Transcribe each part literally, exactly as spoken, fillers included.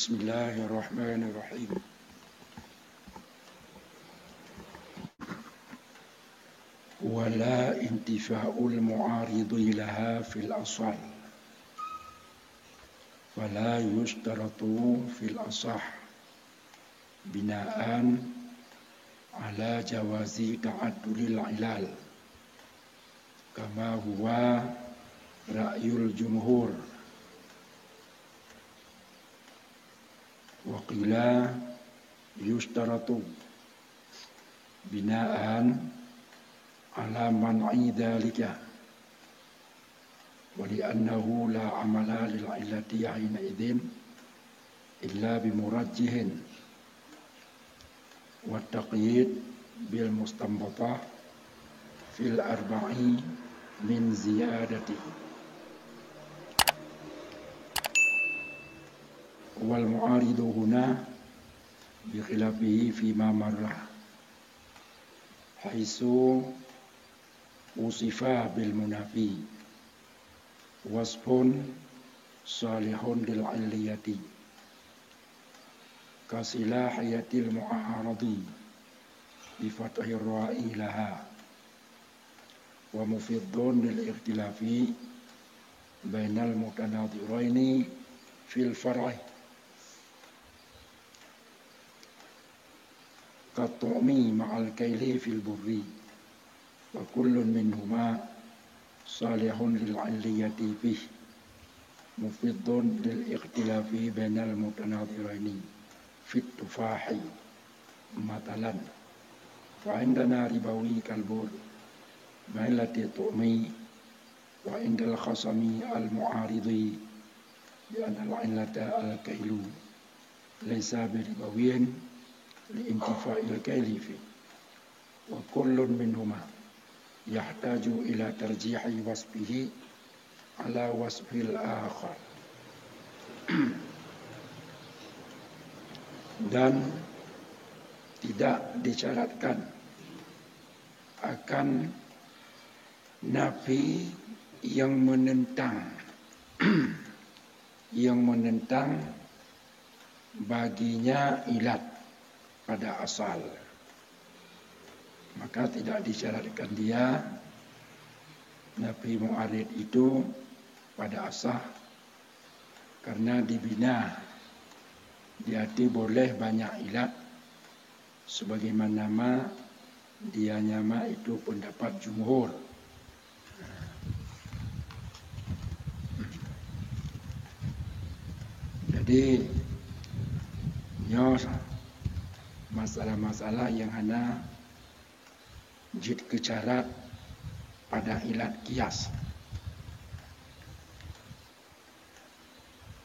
Bismillahirrahmanirrahim. Wala intifa'ul mu'aridi laha fil asal. Fala yushtaratu fil asah bina'an ala jawazi ta'addudil ilal, kama huwa ra'yul jumhur. Wa qila yushtaratu bina'an ala man'i dhalika, wa li'annahu la amala lil illati hina idzin illa bi murajjihin, wa taqyid bil mustanbata fil arba'i min ziyadati. Wal mu'aridu huna bi khilafihi fima marra, haitsu usifa bil munafi wasfun salihun lil illiyati, ka silahiyatil mu'aridi bi fathir ra'i laha, wa mufidun lil ikhtilafi bainal mutanadhiraini fil far'i, ka tu'mi ma'al kaili fil burri, wa kullun minhuma salihun lil illiyati fih, mufidun lil ikhtilafi bainal mutanadhiraini fit tufahi. Matalan, fa indana ribawi kal burr, ma illati tu'mi, wa indal khasami al mu'aridi bi anna al illata al kailu, laisa bi ribawiyin li intifa'il kaili fi, wa kullun minhuma yahtaju ila tarjihi wasfihi ala wasfil akhar. Dan tidak disyaratkan akan nafi yang menentang yang menentang baginya ilat pada asal, maka tidak disyaratkan dia nafi mu'arid itu pada asal, karena dibina di hati boleh banyak ilat, sebagaimana ma dia nyama itu pendapat jumhur. Jadi, nyoe masalah-masalah nyang hana jeuet keu syarat pada ilat kias,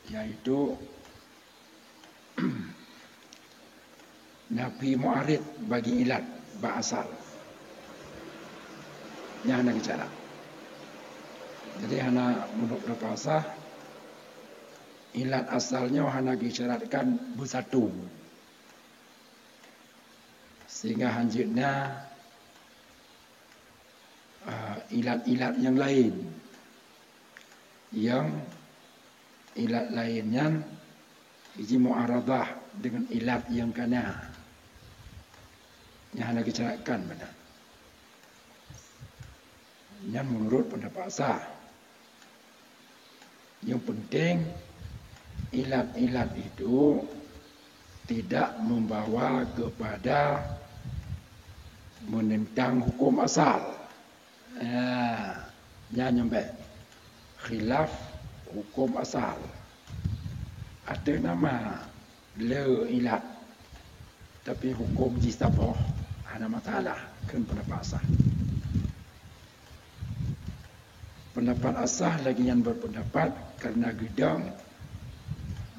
yaitu nafi mu'arid bagi ilat bak asal. Nyan hana geucarat. Jadi hana, meunurot pendapat asah, ilat asal nyoe hana geusyaratkan beusatu. Sehingga hanjeuet na ah, ilat-ilat nyang laén. Nyang ilat laén nyan jimu'aradah deungon ilat nyang kana. Nyan hana geucaratkan meunan. Nyan meunurot pendapat sah. Yang penting, ilat-ilat itu tidak membawa kepada menentang hukum asal. Ah, nyan nyang bèk. Khilaf hukum asal. Ateueh nama le ilat, tapi hukum jih saboh, hana masalah, kheun pendapat asah. Pendapat asah lagèe nyan berpendapat karena geudong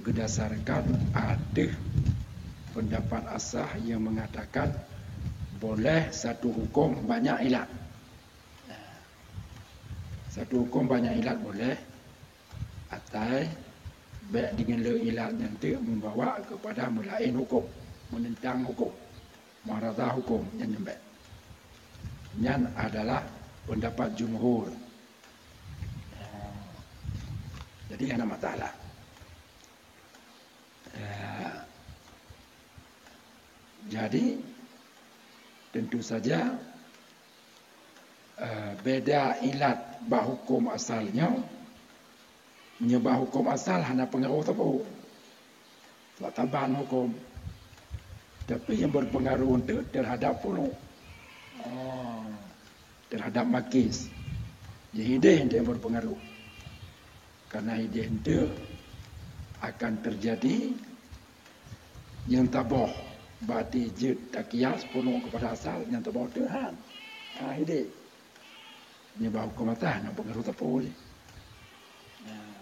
geudasarkan ateueh pendapat asah yang mengatakan boleh satu hukum banyak ilat. Satu hukum banyak ilat boleh, asai bèk deungon le ilat nyan teuk membawa kepada meulaén hukum, menentang hukum, mu'aradah hukum, nyan nyan bèk. Nyan adalah pendapat jumhur. Jadi hana masalah. Ya. Jadi, tentu saja, eh, beda ilat bak hukum asal nyoe. Nyoe bak hukum asal hana pengaruh teupeu. Sebab taban hukum. Tapi nyang berpengaruh enteuk terhadap furu'. Oh, terhadap makis. Jadi, hideh enteuk nyang berpengaruh. Karena hideh enteuk akan terjadi nyang taboh, berarti jeuet takias furu' kepada asal nyang taboh teuh han. Ha, hideh. Nyoe bak hukum asal hana pengaruh teupeu jih. Nah,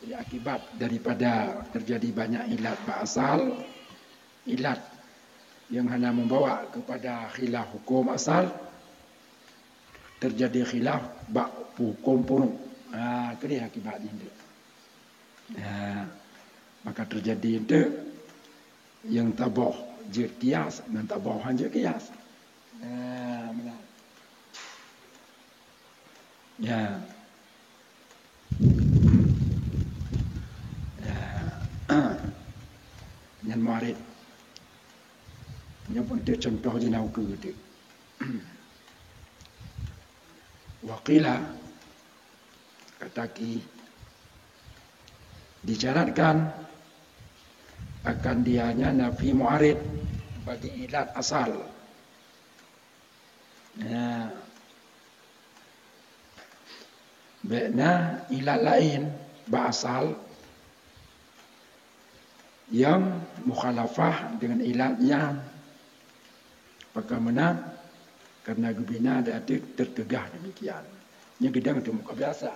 jadi akibat daripada terjadi banyak ilat bak asal, ilat yang hana membawa kepada khilaf hukum asal, terjadi khilaf bak hukum furu'. Ha, keudeh akibat jih. Ha, maka terjadi enteuk nyang taboh jeuet kias, nyang taboh han jeuet kias. Ha, meunan. Ya. Ya. Nyan muarid. Nyoe pun teuh contoh jinoe keu teuh. Wa qila, kata ki, disyaratkan akan dianya nafi muarid bagi ilat asal. Ya. Bék na ilat laén bak asal nyang mukhalafah deungon ilat nyan. Pakon meunan? Karena geubina di ateueh teuteugah demikian. Nyoe geudong teumuka biasa.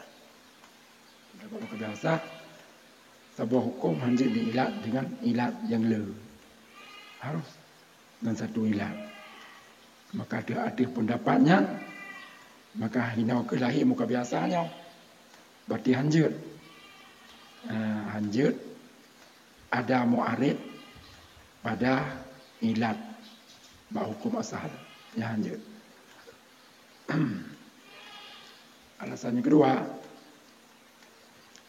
Teumuka biasa, saboh huköm han jeuet diilat deungon ilat nyang le. Harus ngon satu ilat. Maka di ateueh peundapat nyan, maka hinoe keuh lahé muka biasa nyoe. Berarti han jeuet. Ah, han jeuet ada muarid pada ilat bak huköm asal. Nyan han jeuet. Alasan yang kedua,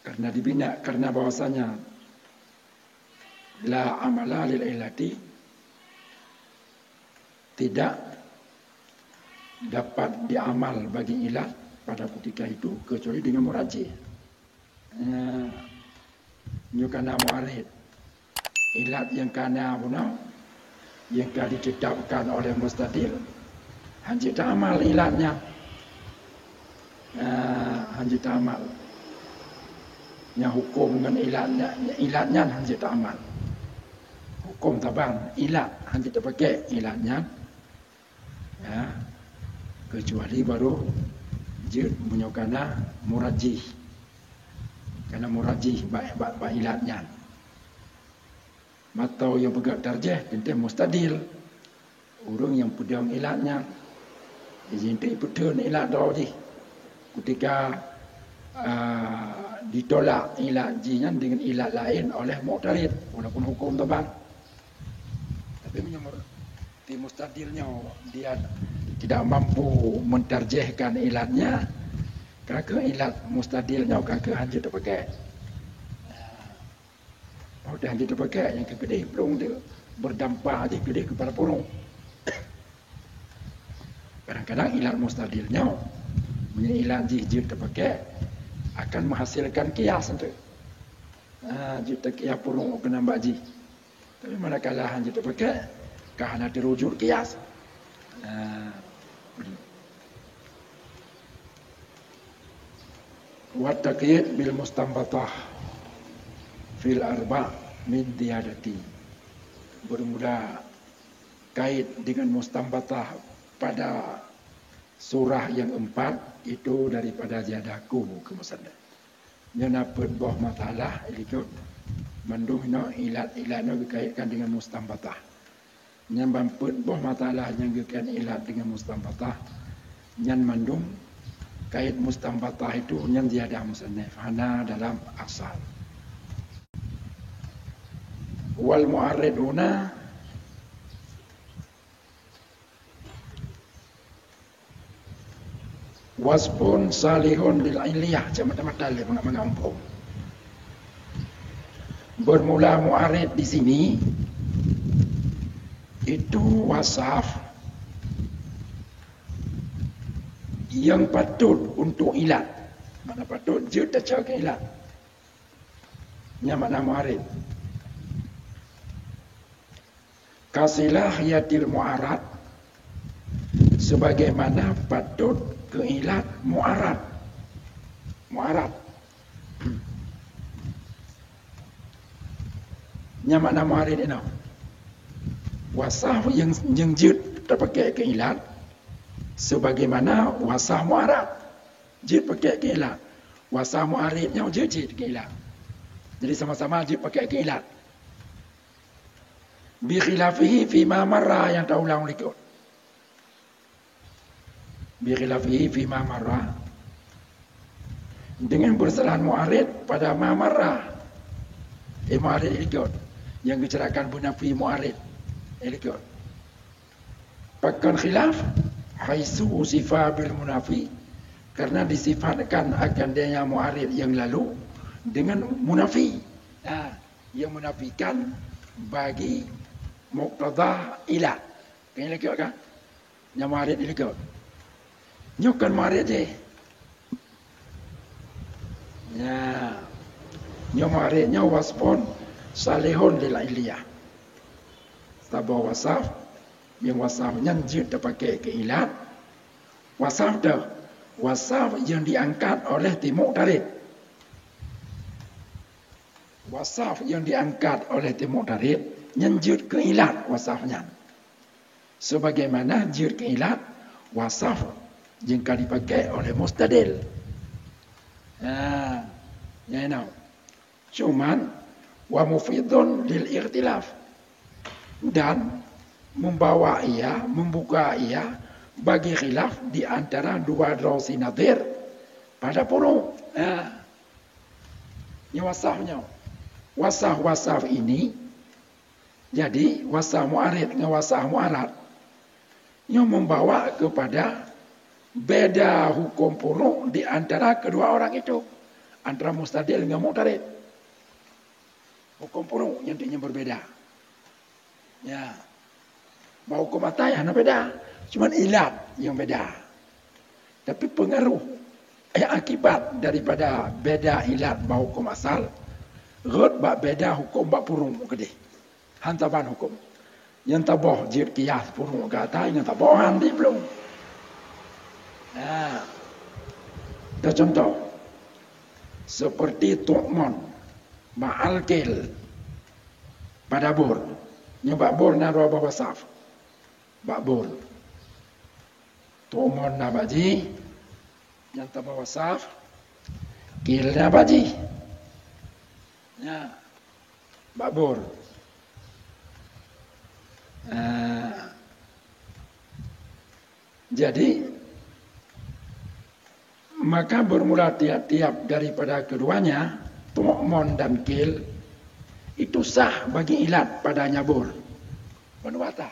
karena dibina, karena bahwasanya la amala lil illati, tidak dapat diamal bagi ilat pada ketika itu kecuali dengan murajih. Eh, nyoe kana muarid. Ilat nyang kana bunoe, nyang ka ditetapkan oleh mustadil, han jeuet taamal ilat nyan. Ah, han jeuet taamal. Nyang huköm ngon ilat nyan, ilat nyan han jeuet taamal. Huköm taban ilat han jeuet tapaké ilat nyan. Ya, kecuali baru jeuet meunyoe kana murajih. Kana murajih bak, bak, bak ilat nyan. Mantong nyang peugah tarjih teuntèe mustadil. Ureuëng nyang peudong ilat nyan, jih teuh ipeutheun ilat droe jih. Ketika, ah, ditolak ilat jih nyan deungon ilat laén oleh mu'tarid, walaupun huköm taban. Tapi meunyoe di mustadil nyoe dia tidak mampu mentarjihkan ilatnya, ka kheueh ilat mustadil nyoe ka kheueh han jeuet tapaké. Oh, dan jeuet tapaké nyang keu keudeh plueng tu berdampak jih keudeh keupada purong. Kadang-kadang ilat mustadil nyoe, meunyoe ilat jih jeuet tapaké, akan menghasilkan kias tu. Ah, jeuet takias purong keunan bak jih. Tapi manakala han jeuet tapaké, ka hana teurujut kias. Ah. Wa taqyid bil mustanbatah fil arba' min ziyadati. Bermula kait dengan mustanbatah pada surah yang empat itu daripada ziyadah ku keu musannif. Nyoe na peuet boh masalah, ikot mandum inoe ilat-ilat nyoe geukaitkan dengan mustanbatah. Nyan ban peuet boh masalah nyang geukheun ilat deungon mustanbatah. Nyan mandum kait mustanbatah itu nyan ziyadah musannif, hana dalam asal. Wal mu'arrid huna wasfun salihun lil illiyah, cak mata-mata lé mangat-mangat muphom. Bermula mu'arid di sini itu wasaf yang patut untuk ilat. Makna patut jeuet tacok keu ilat. Nyan makna mu'arid. Kasilah yatil mu'arad, sebagaimana patut keu ilat mu'arad. Mu'arad. Nyan makna mu'arid inoe. Wasaf nyang, nyang jeuet tapakè keu ilat, sebagaimana wasaf mu'arad. Jeuet pakè keu ilat. Wasaf mu'arid nyoe jeuet, jeuet keu ilat. Jadi sama-sama jeuet pakè keu ilat. Bi khilafihi fima marra nyang taulang likot. Bi khilafihi fima marra. Dengan bersalahan mu'arid pada ma marra. Eh, mu'arid likot. Nyang geucalakkan munafi mu'arid. Eh, likot. Pakon khilaf? Haitsu usifa bil munafi. Karena disifatkan akan dia nyang mu'arid yang lalu dengan munafi. Nah, yang menafikan bagi muqtada ilat. Kan likot kan? Nyang mu'arid likot. Nyoe kan mu'arid jih. Nya. Nyoe mu'arid nyoe wasfun salihun lil illiyah. Saboh wasaf, nyang wasaf nyan jeuet tapakè keu ilat. Wasaf teuh, wasaf yang diangkat oleh ti mu'tarid. Wasaf yang diangkat oleh ti mu'tarid nyan jeuet keu ilat wasaf nyan. Sebagaimana jeuet keu ilat wasaf nyang ka dipakè oleh mustadil. Nah, nyan inoe. Cuman, wa mufidun lil ikhtilaf. Dan membawa ia, membuka ia bagi khilaf di antara dua droe si nadhir pada furu'. Nah, nyoe wasaf nyoe. Wasaf-wasaf ini, jadi wasaf mu'arid ngon wasaf mu'arad, nyoe membawa kepada beda hukum furu' di antara kedua orang itu, antara mustadil ngon mu'tarid. Hukum furu' nyan, nyan berbeda. Ya. Bak hukum asal hana beda, cuman ilat nyang beda. Tapi pengaruh, eh, akibat daripada beda ilat bak hukum asal, rhot bak beda hukum bak furu' keudeh. Han saban hukum. Nyang taboh jeuet kias furu' gata, nyang taboh han di belum. Nah, contoh, seperti tu'mon, ma'al kil, pada bor. Nyoe bak bor na dua boh wasaf. Bak bor. Tu'mon na bak jih, nyang taboh wasaf, kil na bak jih. Nya, bak bor. Ah, jadi, maka bermula tiap-tiap daripada keduanya, tu'mon dan kil, itu sah bagi ilat padanya bor. Penuata.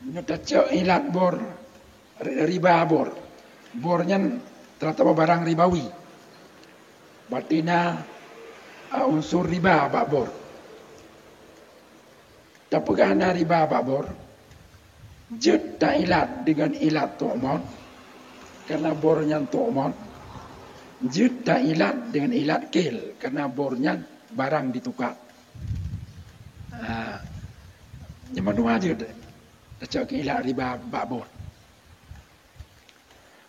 Nyoe tacok ilat bor, ri-, riba bor. Bor nyan rata-rata barang ribawi. Berarti na, a, unsur riba bak bor. Tapeugah na riba bak bor, jeuet tailat deungon ilat tu'mon, karena bor nyan tu'mon. Jeuet tailat deungon ilat kil, karena bor nyan barang ditukar. Ha, nyoe mandua jeuet tacok keu ilat riba bak bor.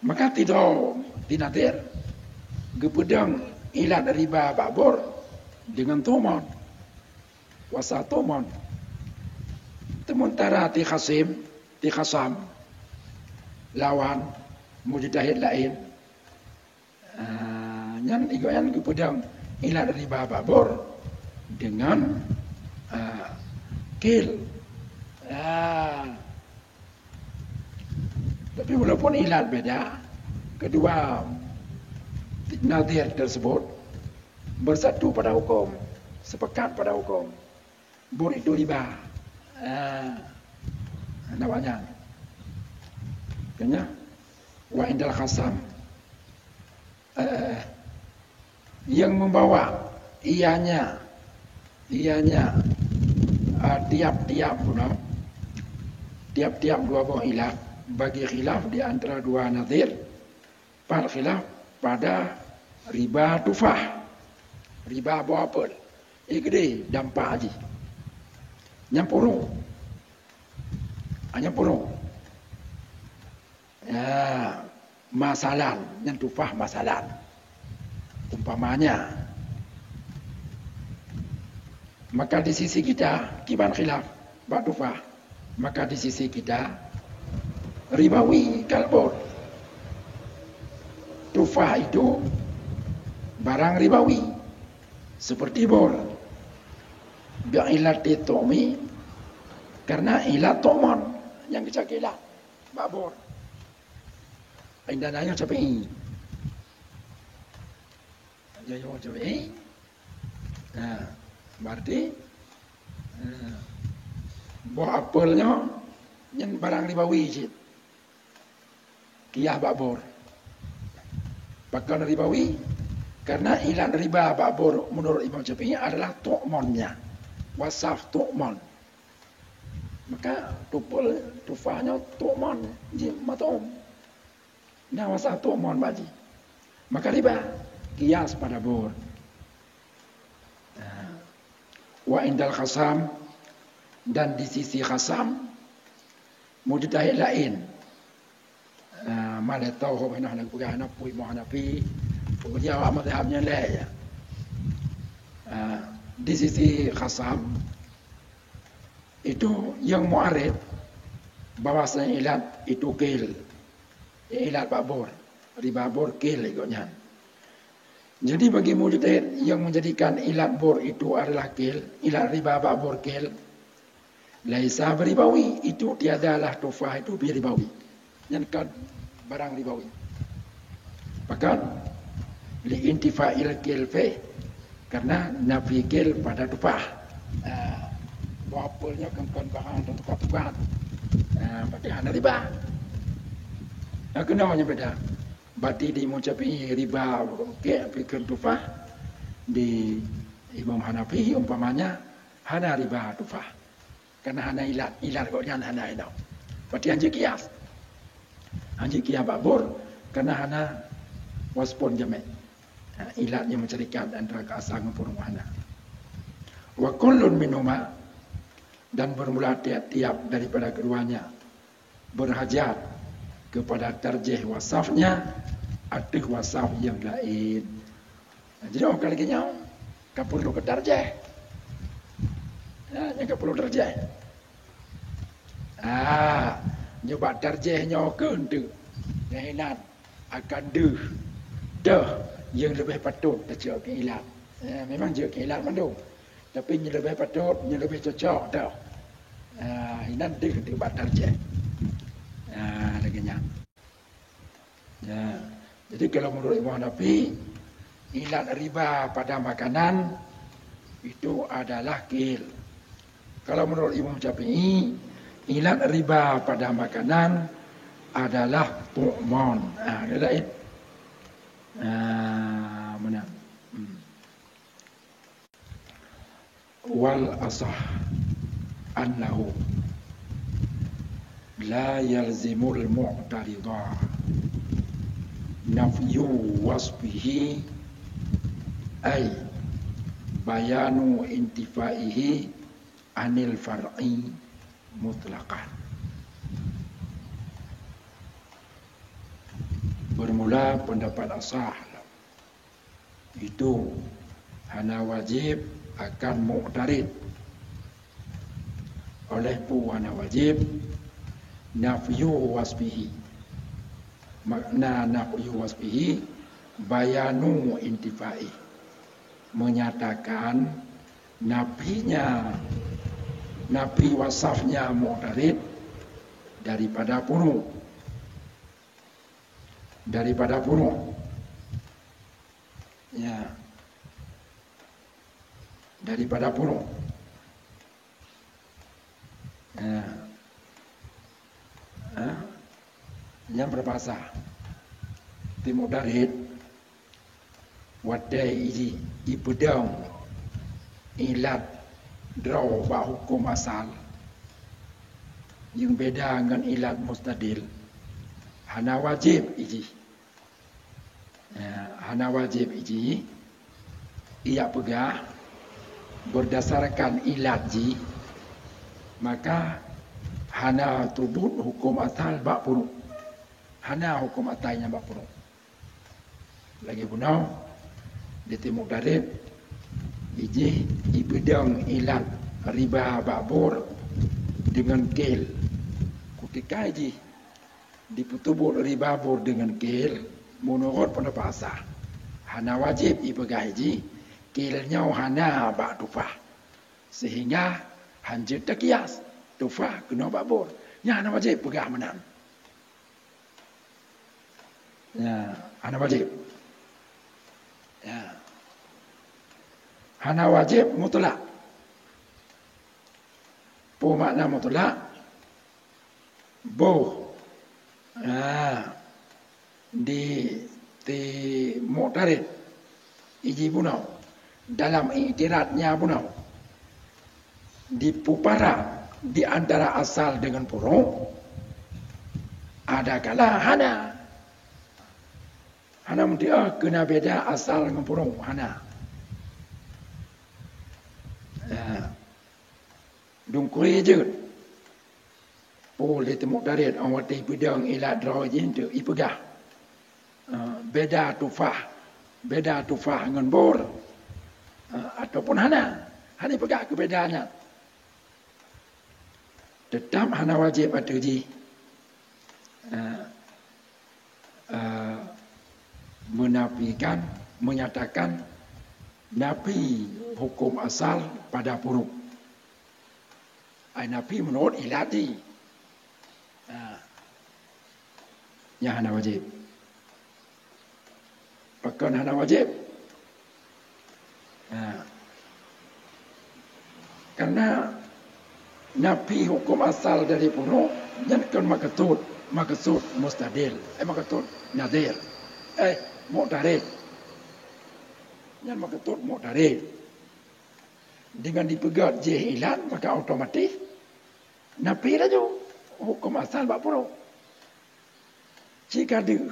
Maka ti droe ti nadhir geupeudong ilat riba bak bor deungon tu'mon. Wasaf tu'mon. Teumantara ti khasim, ti khasam, lawan mujtahid laén, ah, nyan igoe nyan geupeudong ilat riba bak bor deungon, ah, kil. Ah. Tapi walaupun ilat beda, kedua nadhir tersebut bersatu pada hukum, sepakat pada hukum. Bor itu riba. Ah, namanya. Kena wa indal khasam. Eh, yang membawa Ianya, ianya, ah, tiap-tiap, you know, tiap-tiap dua boh ilat bagi khilaf di antara dua nadhir, pat khilaf pada riba tufah, riba boh apel. Eh, gede dampak jih. Nyang puruk. Ah, nyang puruk. Ya, masalan, nyang tufah masalan. Umpamanya, maka di sisi kita, kiban khilaf bak tufah, maka di sisi kita ribawi kal bor. Tufah itu barang ribawi, seperti bor. Bi'illatit tu'mi, karena ilat tu'man nyang geucok ilat bak bor. Indana nyoe Syafi'i. Nyoe Syafi'i. Nah, berarti, eh, boh apel nyoe nyan barang ribawi cit. Kias bak bor. Pakon ribawi? Karena ilat riba bak bor menurut Imam Syafi'i adalah tu'mannya. Wasaf tu'man. Maka tupel tufah nyoe tu'man jih, mat'um. Nah, wasaf tu'man bak jih. Maka riba kias pada bor. Nah, wa indal khasam, dan di sisi khasam, mujtahid lain. Ah, malée tau hana, hana peugah hana pui, mau hana pi. Pokoknya awak mazhab nyan lé ya. Ah, di sisi khasam itu yang mu'arid bahwasanya ilat itu kil. Ilat bak bor, riba bor kil ikot nyan. Jadi bagi mujtahid yang menjadikan ilat bor itu adalah kil, ilat riba bak bor kil, laisa beribawi, itu tiadalah tufah itu beribawi. Nyan kan barang ribawi. Pakon? Li intifa'il kil fi, karena nafi kil pada tufah. Ah, boh apel nyoe kan kon barang teutukar-tukar. Ah, berarti hana riba. Nah, keunoe nyang beda. Berarti di Imam Syafi'i riba kil, pikir tufah, di Imam Hanafi umpamanya hana riba tufah. Karena hana ilat, ilat gobnyan hana inoe. Berarti hanjeuet kias. Hanjeuet kias bak bor, karena hana wasfun jami'. Ha, ilat yang mensyarikat antara kasa ngon puruk hana. Wa kullun minhuma, dan bermula tiap-tiap daripada keduanya berhajat kepada tarjih wasafnya ateueh wasaf yang lain. Jadi, oh, ka lagée nyoe, ka peureulée keu tarjih. Ha, nyan ka peureulée tarjih. Ah, nyoe bak tarjih nyoe keuh enteuk. Nyang ilat akan deuh, deuh nyang leubeh patôt tacok keu ilat. Ya, memang jeuet keu ilat mandum. Tapi nyang leubeh patôt, nyang leubeh cocok deuh. Ah, inan deuh enteuk bak tarjih. Ah, lagée nyan. Ya. Jadi, kalau menurut Imam Hanafi, ilat riba pada makanan itu adalah kil. Kalau menurut Imam Syafi'i, ilat riba pada makanan adalah tu'man. Ah, dia lain. Ah, mana? Hmm. Wal asah annahu la yalzimul mu'tarida nafyu wasfihi, ay bayanu intifaihi anil far'i mutlaqan. Bermula pendapat asah, itu hana wajib akan mu'tarid. Oleh peue hana wajib? Nafyu wasfihi. Makna nafyu wasfihi, bayanu intifai. Menyatakan nafinya, nafi wasafnya mu'tarid daripada puruk. Daripada puruk. Ya. Daripada puruk. Ya. Ha? Nyang beubasa. Timu darit. Watée iji, ipeudong ilat droe bak huköm asal nyang beda ngon ilat mustadil, hana wajéb ijih. Ya, hana wajéb ijih, ijak peugah berdasarkan ilat jih, maka hana tubut huköm asal bak puruk. Hana huköm asal nyan bak puruk. Lagée bunoe, di Timur Tarit, ijih ipeudong ilat riba bak bor deungon kel. Kutika jih dipeutubut riba bor deungon kel, meunurot peundapat asah, hana wajéb ipeugah jih kel nyoe hana bak tufah, sehingga hanjeuet takias tufah keunoe bak bor. Nyan hana wajéb peugah meunan. Ya, hana wajéb. Ya. Hana wajéb mutlak. Peue makna mutlak? Boh. Ha. Di Timur Tarit, ijih bunoe, dalam iktirat nyan bunoe, dipupara di antara asal deungon puruk, adakala hana. Hana meuti, ah, keu na beda asal ngon puruk, hana. Ya. Dungkui jeuet. Peue lé Timur Tarit, awai watée ipeudong ilat droe jih tu ipeugah, eh, beda tufah, beda tufah ngon bor, eh, ataupun hana, hana ipeugah keu beda nyan. Teutap hana wajéb ateueh jih, eh, eh, menafikan, menyatakan nafi huköm asal pada puruk. Ai nafi meunurot ilat jih. Ha. Nyan hana wajéb. Pakon hana wajéb? Ha. Karena nafi huköm asal dari puruk, nyan kon meukeusut, meukeusut mustadil, eh, meukeusut nadhir, eh, mu'tarid. Nyan meukeusut mu'tarid. Deungon dipeugét jih ilat, maka otomatis nafi laju huköm asal bak puruk. Cit ka deuh,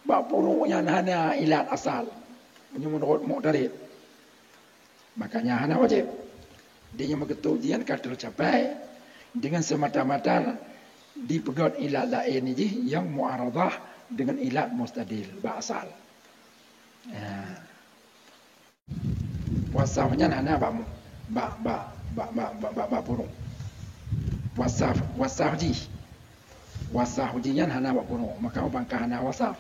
bak puruk nyan hana ilat asal, meunyoe meunurot mu'tarid. Maka nyan hana wajéb. Di nyang meukeusut jih nyan ka teucapai deungon semata-mata dipeugét ilat laén jih nyang mu'aradhah deungon ilat mustadil bak asal. Ya. Wasaf nyan hana bak mu-, bak, bak puruk. Wasaf, wasaf jih. Wasaf jih nyan hana bak puruk. Maka ban ka hana wasaf,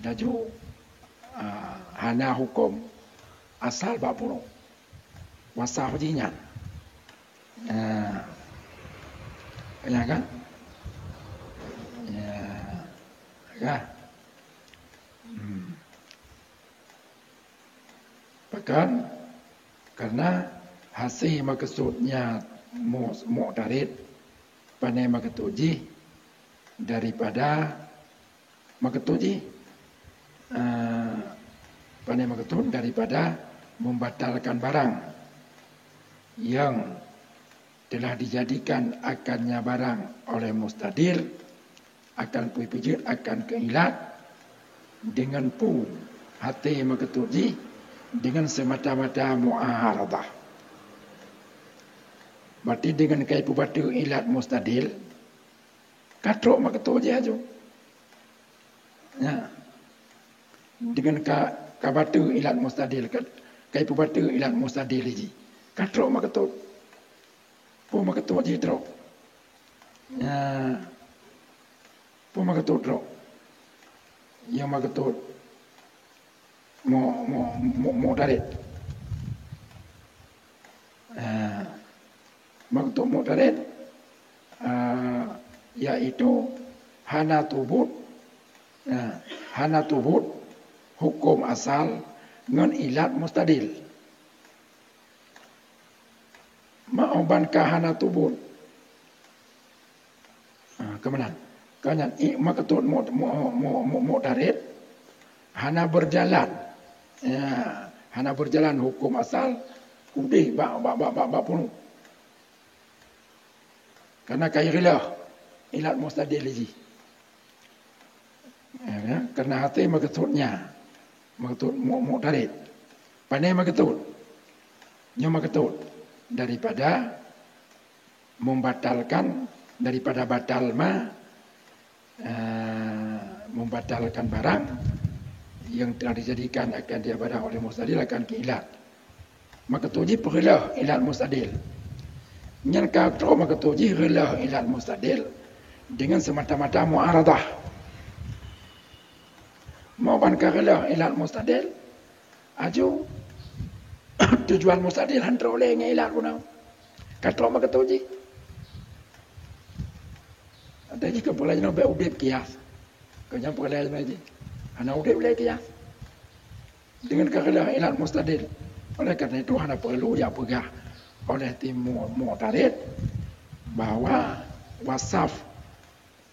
laju, ah, hana huköm asal bak puruk. Wasaf jih nyan. Ah. Ya kan? Ya. Ya. Hmm. Pakon, karena hase meukeusut nyan mu-, mu'tarid, pane meukeusut jih daripada meukeusut jih, eh, pane meukeusut daripada membatalkan barang nyang telah dijadikan akannya barang oleh mustadil, akan peue peujeuet akan keu ilat, deungon peue hase meukeusut jih, deungon semata-mata mu'aradhah. Berarti deungon ka ipeubateue ilat mustadil, ka trok meukeusut jih laju. Ya. Deungon ka, ka bateue ilat mustadil, ka, ka ipeubateue ilat mustadil jih, ka trok meukeusut. Peue meukeusut jih trok? Ya. Peue meukeusut trok? Nyang meukeusut mu-, mu-, mu-, mu'tarid. Ah, meukeusut mu'tarid, ah, yaitu hana tubut, ah, hana tubut huköm asal ngon ilat mustadil. Ma ban ka hana tubut. Ah, keu meunan. Ka nyan, i, meukeusut mu-, mu-, mu-, mu-, mu'tarid, hana berjalan. Ya, hana berjalan huköm asal, udeh bak, bak, bak, bak, bak puruk. Karena ka ireuloh ilat mustadil jih. Ya, kan? Karena hati meukeutôt nya, meukeutôt mu-, mu'tarid. Pane meukeutôt? Nyoe meukeutôt daripada membatalkan, daripada batal ma, eh, membatalkan barang yang telah dijadikan akan dia barang oleh mustadil akan keu ilat. Meukeutôt jih peureuloh ilat mustadil. Nyan ka trok meukeutôt jih reuloh ilat mustadil dengan semata-mata mu'aradah. Mau ban ka reuloh ilat mustadil, aju tujuan mustadil han trok lé ngon ilat bunoe. Ka trok meukeutôt jih. Ada jih keu peulai nyoe bèk udeb kias. Keu nyang peulai nyoe jih. Hana udeb lé kias. Dengan ka reuloh ilat mustadil. Oleh karena itu, hana perlu jak peugah oleh tim mu-, mu'tarid bahwa wasaf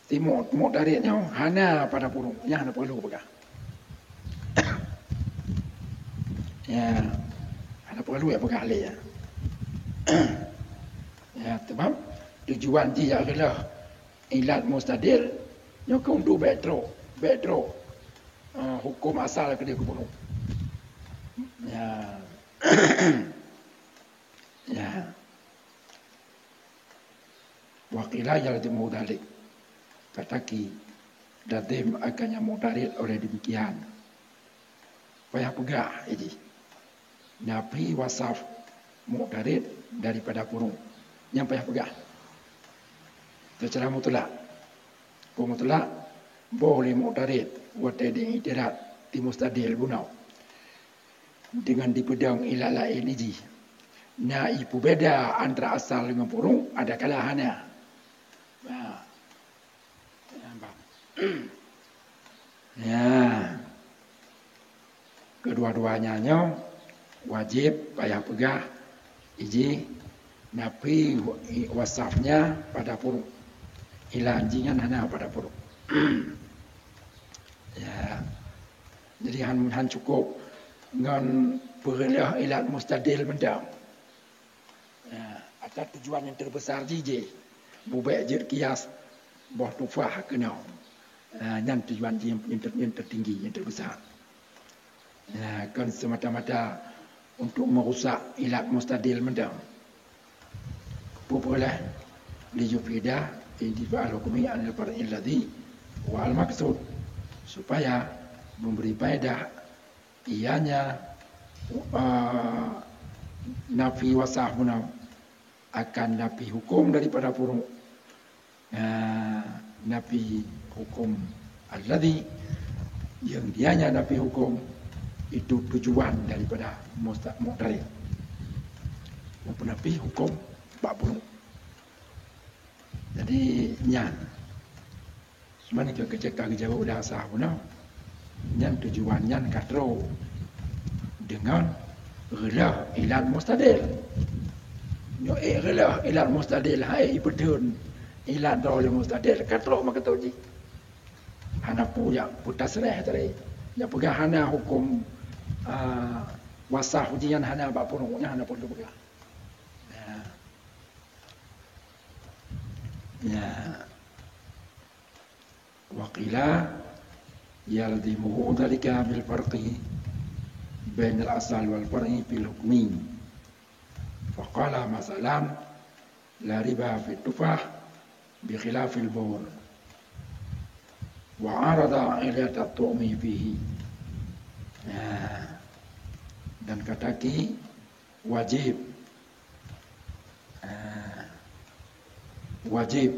tim mu-, mu'tarid nyoe hana pada puruk. Nyan hana perlu peugah. Ya, hana perlu jak peugah lé, ya. Ya, sebab tujuan jih jak reuloh ilat mustadil nyoe keu untuk bèk trok, bèk trok, eh, huköm asal keudéh keu puruk. Ya. Ya. Wa qila yalzimuhu dzalik. Kata ki, lazim akan nyang mu'tarid oleh demikian. Payah peugah jih. Nafi wasaf mu'tarid daripada puruk. Nyan payah peugah. Secara mutlak. Huköm mutlak, boh lé mu'tarid watèe di-i'tirad di mustadil bunoe. Dengan dipeudong ilat laén jih. Na ipeubeda antara asal ngon puruk, adakala hana. Nah. Ya, bah. Ya. Kedua-duanya nyoe wajéb payah peugah jih nafi wasafnya pada puruk. Ilat jih nyan hana pada puruk. Ya. Jadi han, han cukup ngon peureuloh ilat mustadil mantong. Ya, ata tujuan nyang teubesar jih, jih bubek jeuet kias boh tufah keunoe. Ah, nyan tujuan jih nyang, nyang ter-, nyang tertinggi, nyang teubesar. Ya, kon semata-mata untuk merusak ilat mustadil mantong. Peue-peue lé? Liyufida intifa'al hukmi anil far'i alladzi huwa al-maqsud. Supaya memberi faedah ianya, eh, nafi wasaf bunoe akan nafi huköm daripada puruk. Eh, nafi huköm alladzi, yang dianya nafi huköm itu tujuan daripada musta-, mu'tarid. Nafi huköm bak puruk. Jadi, nyan. Cuman keu keucek ka geujaweueb dah sah bunoe. Nyan tujuan nyan ka trok deungon reuloh ilat mustadil. Nyoe ék reuloh ilat mustadil, hai ipeutheun ilat droe lé mustadil, ka trok meukeutôt jih. Hana peue jak peutasreh tadi. Jak peugah hana huköm, ah, wasaf jih nyan hana bak puruk, nyan hana peue teupeugah. Ya. Ya. Wa qila yalzimuhu dzalika bil farqi bainal asal wal far'i fil hukmi. Faqala masalan, la riba fit tufah bi khilafil bur. Wa arada ilat at-tu'mi fihi. Nah, dan kata ki wajib. Ah, wajib.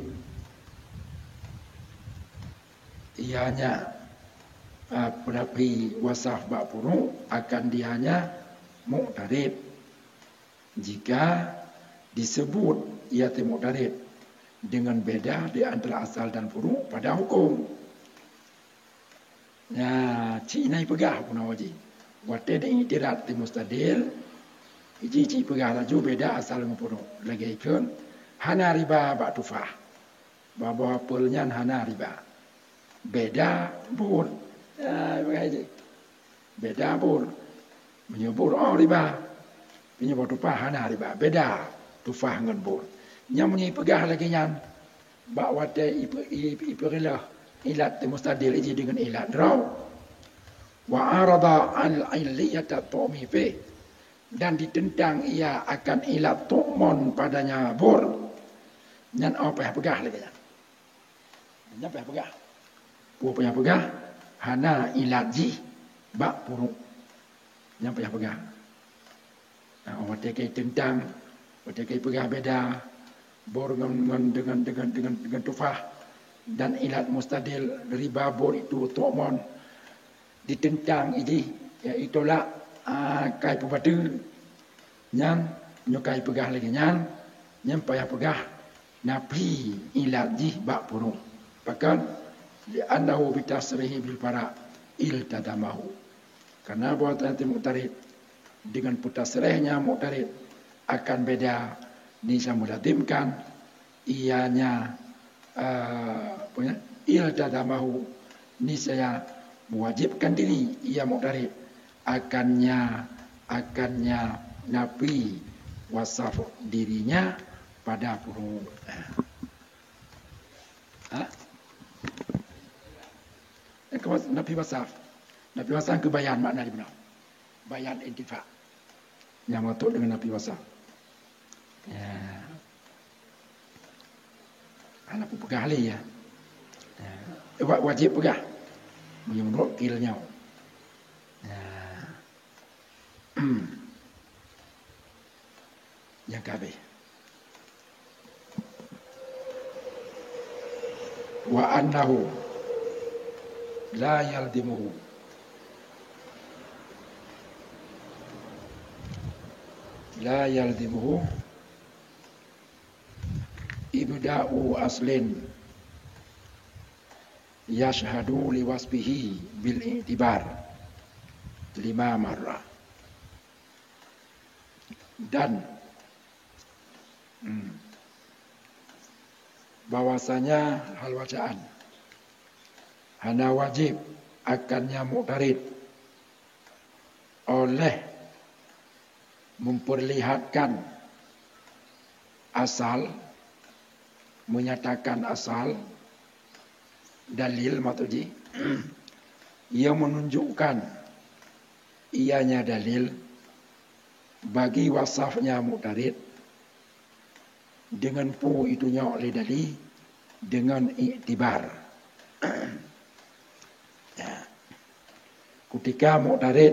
Ianya, ah, peurapi wasaf bak puruk akan dianya mu'tarid. Jika disebut ia teu mu'tarid dengan beda di antara asal dan furu' pada hukum. Nah, cit na ipeugah peunoh jih. Watèe di-i'tirad di mustadil, jih cit peugah laju beda asal ngon furu'. Lagèe ikheun, hana riba bak tufah. Bak boh apel nyan hana riba. Beda bur. Ya, ipeugah jih. Beda bur. Meunyoe bur, oh, riba. Meunyoe boh tufah hana riba, beda tufah ngon bor. Nyan meunyoe ipeugah lagèe nyan, bak watèe ipe-, i-, ipeureuloh ilat mustadil jih deungon ilat droe. Wa arada al-illiyata tu'mi fih, dan ditentang ia akan ilat tu'mon padanya bor, nyan oh payah peugah lagèe nyan. Nyan payah peugah. Peue payah peugah? Hana ilat jih bak puruk. Nyan payah peugah. Nah, watèe ka itentang, watèe ka ipeugah beda bor ngon, ngon, dengan, dengan, dengan, dengan tufah dan ilat mustadil, riba bor itu tu'mon, ditentang jih, ya, itolak, ah, ka ipeubateue. Nyan, nyoe ka ipeugah lagèe nyan, nyan payah peugah nafi ilat jih bak puruk. Pakon? Li'annahu bitasrihi bil fara' iltazamahu. Karena bahwa teuntèe mu'tarid deungon peutasrihnya mu'tarid akan beda, niscaya melazimkan ianya, eh, apa ya, iltazamahu, niscaya mewajibkan diri ia mu'tarid akannya, akannya nafi wasaf dirinya pada puruk. Ha? Eh, ke was-, nafi wasaf. Nafi wasaf keu bayan makna di bunoe. Bayan intifa. Nyang meutot deungon nafi wasaf. Ya. Hana peugah lé, ya. Ya. Eh, wa-, wajéb peugah. Meunyoe meunurot qil nyoe. Ya. Nyang ka habéh. Wa annahu la yalzimuhu, la yalzimuhu ibda'u aslin yashhadu li wasfihi bil i'tibar lima marrah. Dan, hmm, bahwasanya hal bacaan hana wajib akannya mu'tarid oleh memperlihatkan asal, menyatakan asal, dalil maksud jih, yang menunjukkan ianya dalil bagi wasafnya mu'tarid, deungon peue itunyok lé dalil, deungon iktibar. Ya. Kutika mu'tarid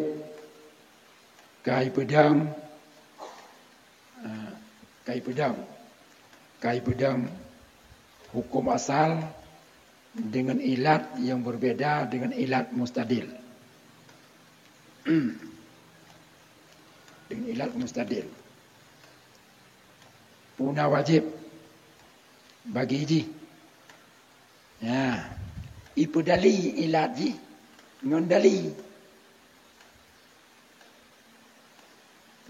ka ipeudong, eh, ka ipeudong, ka ipeudong hukum asal deungon ilat nyang berbeda deungon ilat mustadil. Deungon ilat mustadil. Peue na wajéb bagi jih? Ya, ipeudali ilat jih ngon dali.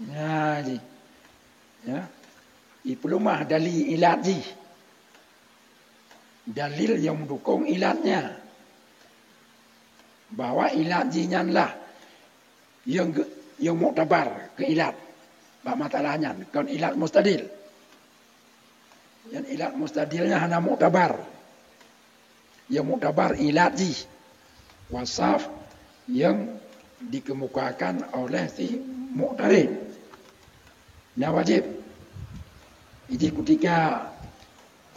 Ya, jih. Ya. Ipeulumah dali ilat jih. Dalil nyang meudukong ilatnya. Bahwa ilat jih nyan lah nyang ge-, nyang muktabar keu ilat. Bak masalah nyan, kon ilat mustadil. Nyan ilat mustadil nyan hana muktabar. Nyang muktabar ilat jih. Wasaf nyang dikemukakan oleh si mu'tarid. Nyan wajéb. Jadi kutika,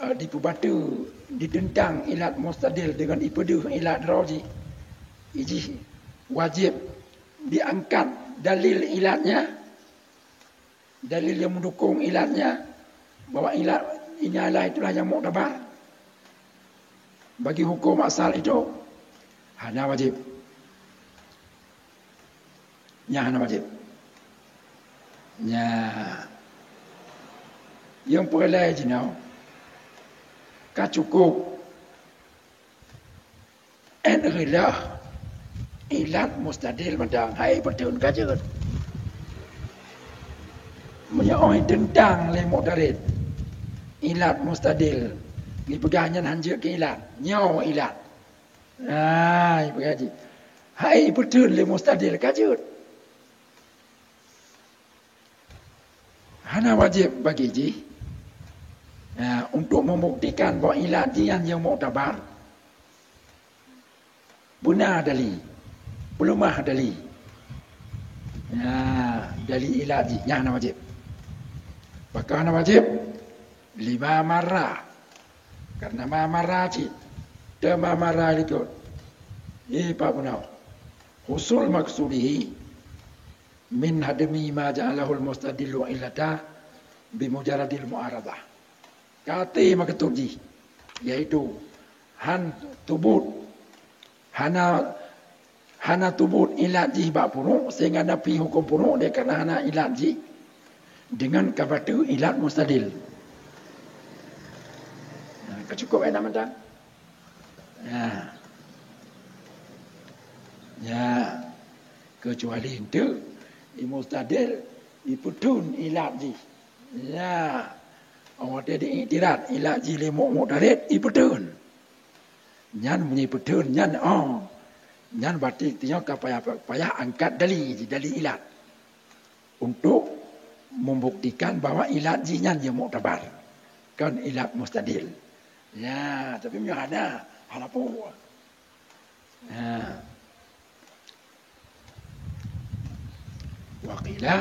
eh, dipeubateue, ditentang ilat mustadil deungon ipeudeuh ilat droe jih, jih wajéb diangkat dalil ilatnya, dalil nyang meudukong ilatnya, bahwa ilat inya lah itulah nyang muktabar bagi hukum asal itu, hana wajéb. Nyan hana wajéb. Nyan. Nyang peureulée jinoe ka cukup. Ét reuloh ilat mustadil mantong hai peuteun ka jeuet. Meunyoe teuntang lé mu'tarid ilat mustadil, jipeugah nyan hanjeuet keu ilat, nyoe ilat. Hai, peugah jih. Hai peuteun lé mustadil ka jeuet. Hana wajéb bagi jih, ya, untuk membuktikan bahwa ilat jih nyan nyang muktabar, beuna dali, peuleumah dali. Ya, dali ilat jih nyan hana wajéb. Pakon hana wajéb? Lima marra. Karena ma marra cit. Teuma marra likot. Ié Pak Bunau. Husul maqsudihi min hadmi ma ja'alahul mustadillu illata bi mujarradil mu'aradah. Ka até meukeusut jih, yaitu han tubut, hana, hana tubut ilat jih bak puruk, sehingga nafi huköm puruk deh karena hana ilat jih, deungon ka bateue ilat mustadil. Nah, ka cukup, eh, nak mantang? Ya. Ya. Kecuali enteuk, i mustadil, ipeutheun ilat jih. Ya. Watèe di-i'tirad, ilat jih lé mu-, mu'tarid, ipeutheun. Nyan meunyoe ipeutheun, nyan, oh. Nyan berarti tanyoe ka payah, payah angkat dali, dali ilat. Untuk membuktikan bahwa ilat jih nyan nyang muktabar, kon ilat mustadil. Ya, tapi meunyoe hana, hana peue. Ya. Wa qila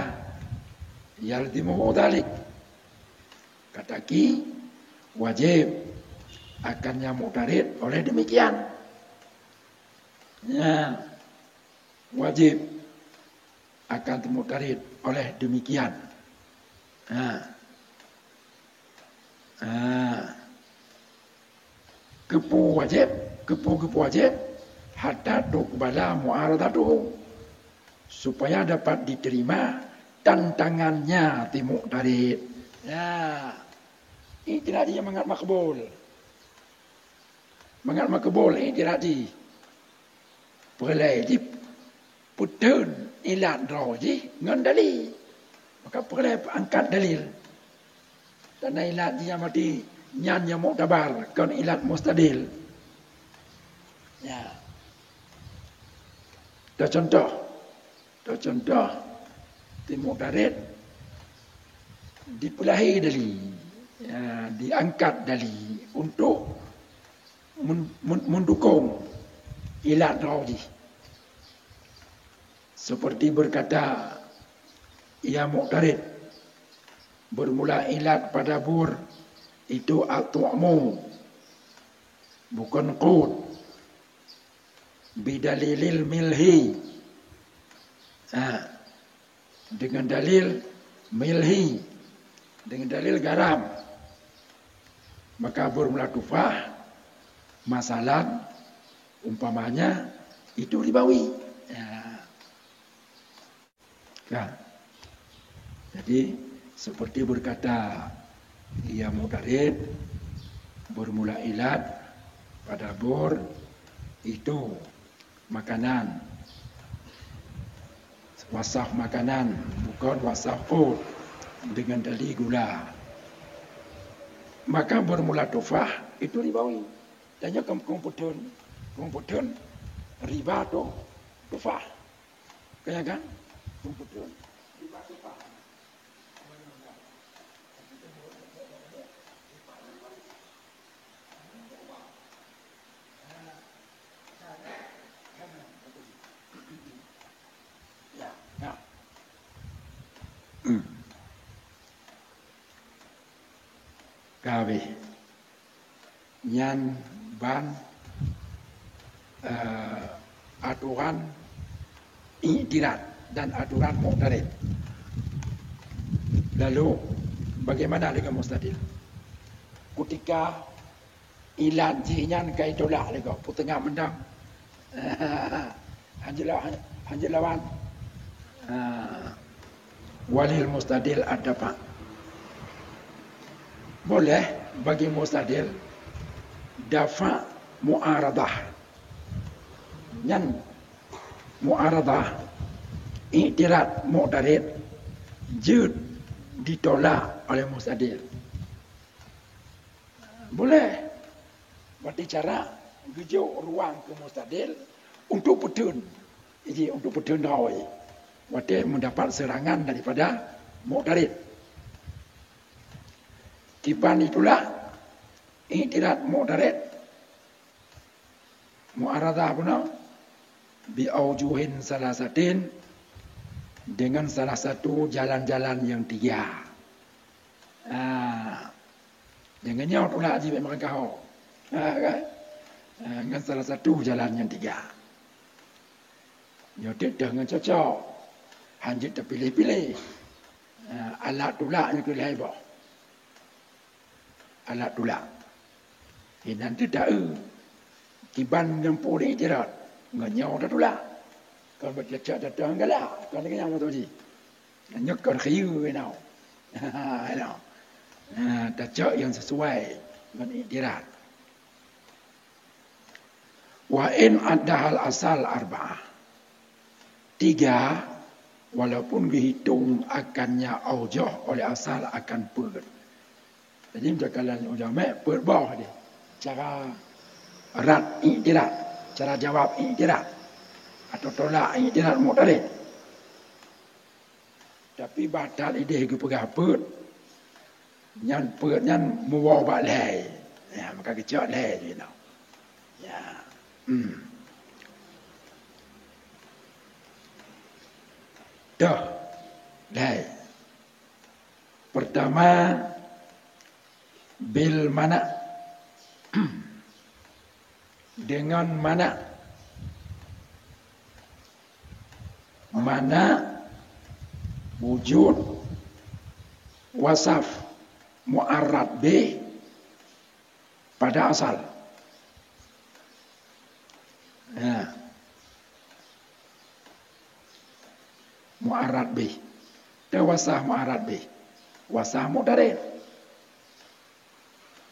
yalzimuhu dzalik. Kata ki, wajib akan nyang mu'tarid oleh demikian. Ya. Wajib akan teumu'tarid oleh demikian. Ha. Ha. Keupeue wajéb, keupeue geupeuwajéb, hatta tuqbala mu'aradatuhu, supaya dapat diterima tantangannya si mu'tarid. Ya. I'tirad jih mangat makbul. Mangat makbul i'tirad jih. Peureulèe jipeutheun ilat droe jih ngon dali. Maka peureulèe angkat dalil. Karena ilat jih nyang mati nyan nyang muktabar, kon ilat mustadil. Ya. Teucontoh, teucontoh, si mu'tarid dipeulahé dali, ya, diangkat dali untuk men-, men-, mendukung ilat droe jih. Seperti berkata ia mu'tarid, bermula ilat pada bur itu at-tu'mu, bukan qut, bidalilil milhi. Ha. Dengan dalil milhi, dengan dalil garam. Maka bermula tufah, masalan, umpamanya, itu ribawi. Ya. Ya. Jadi, seperti berkata ia mu'tarid, bermula ilat pada bur itu makanan. Wasaf makanan, bukan wasaf qut, dengan dali gula. Maka bermula tufah itu ribawi. Dan nyoe keu-, keupeuteuon, keupeuteuon riba tu tufah. Kaya kan? Keupeuteuon riba tufah. Ka habéh. Nyan ban, eh, aturan i'tirad dan aturan mu'tarid. Lalu, bagaimana dengan mustadil? Kutika ilat jih nyan ka itulak lé gob, peuteungoh meudang. Hanjeuet lawan, hanjeuet lawan. Ha. Walil mustadil ad-dafa'. Boleh bagi mustadil dafa' mu'aradah. Nyan mu'aradah, i'tirad mu'tarid, jeuet ditolak oleh mustadil. Boleh. Watèe cara geujok ruang keu mustadil untuk peuteun. Jadi, untuk peuteun droe. Watèe mendapat serangan daripada mu'tarid. Kiban itulak, i'tirad mu'tarid, mu'aradah puna, bi aujuhin salasatin, dengan salah satu jalan-jalan yang tiga. Ah, jangan nyoe tulak jih bak meukaho. Ah, kan? Ah, ngon salah satu jalan yang tiga. Nyoe teuh ngon cocok. Hanjeuet teupiléh-piléh. Ah, alat tulak nyoe keu lhèe boh. Alat tulak. Inan teuh taeu. Kiban nyang peureulèe i'tirad. Ngon nyoe tatulak. Kon beucocok datang galak. Kon lagèe nyan maksud jih. Nyoe kon khieu inoe. Inoe. Ha, tacok nyang sesuai ngon i'tirad. Wa in addahal asal arba'ah. Tiga, walaupun geuhitong akannya aujoh oleh asal akan peuet. Jadi, meucakalon ujoh mek peuet boh deh. Cara rad i'tirad, cara jawab i'tirad. Atau tolak i'tirad mu'tarid. Tapi bah that idéh geupeugah peuet, nyan peuet nyan muwoe bak lhèe. Ya, maka geucok lhèe jinoe. Ya. Hmm. Toh. Lhèe. Pertama, bil mana'. Dengan mana'. Mana' wujud wasaf mu'arrad bih pada asal. Ya. Mu'arrad bih. Teuh wasaf mu'arrad bih. Wasaf mu'tarid.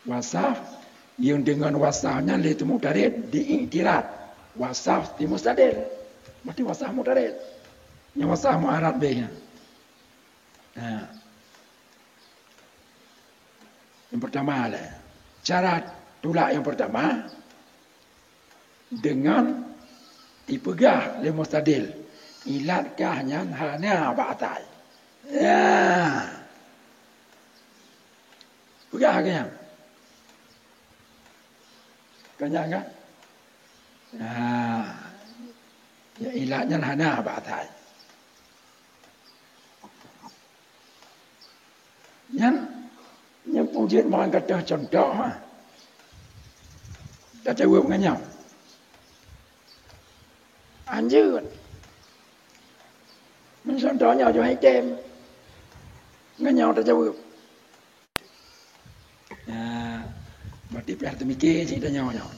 Wasaf, nyang deungon wasaf nyan lé teumu'tarid di i'tirad. Wasaf di mustadil. Berarti wasaf mu'tarid. Nyang wasaf mu'arrad bih nyan. Ha. Yang pertama lah. Cara tulak yang pertama, deungon ipeugah lé mustadil, ilat kah nyan hana bak atai. Ya. Peugah kah nyan. Kah nyan kan? Ya. Ya, ilat nyan hana bak atai. Nyan, nyan peue jeuet meunan ka teuh cuntoh, ha. Tajaweueb ngon nyoe. Anjeut. Meucuntoh nyoe jeuet item. Ngon nyoe tajaweueb. Ya, berarti payah teumike cit tanyoe nyoe.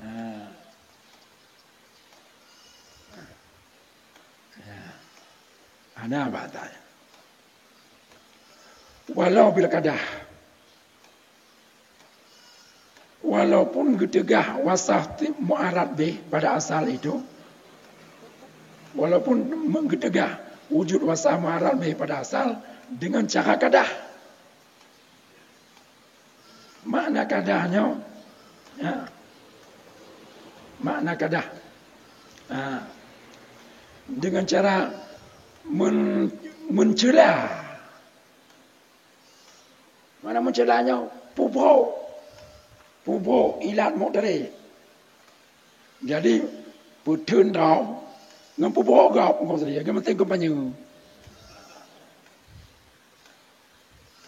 Ha. Ya. Hana bak atai. Walau bil qadah. Walaupun geuteugah wasaf ti-, mu'arrad bih pada asal itu, walaupun me-, geuteugah wujud wasaf mu'arrad bih pada asal dengan cara qadah. Makna qadah nyoe, ya. Makna qadah, ha, dengan cara men-, meucela. Makna meucela nyoe, peubrok. Peubrok ilat mu'tarid. Jadi, peutheun droe ngon peubrok gob, ngon saja, ngon meuteun kampanye.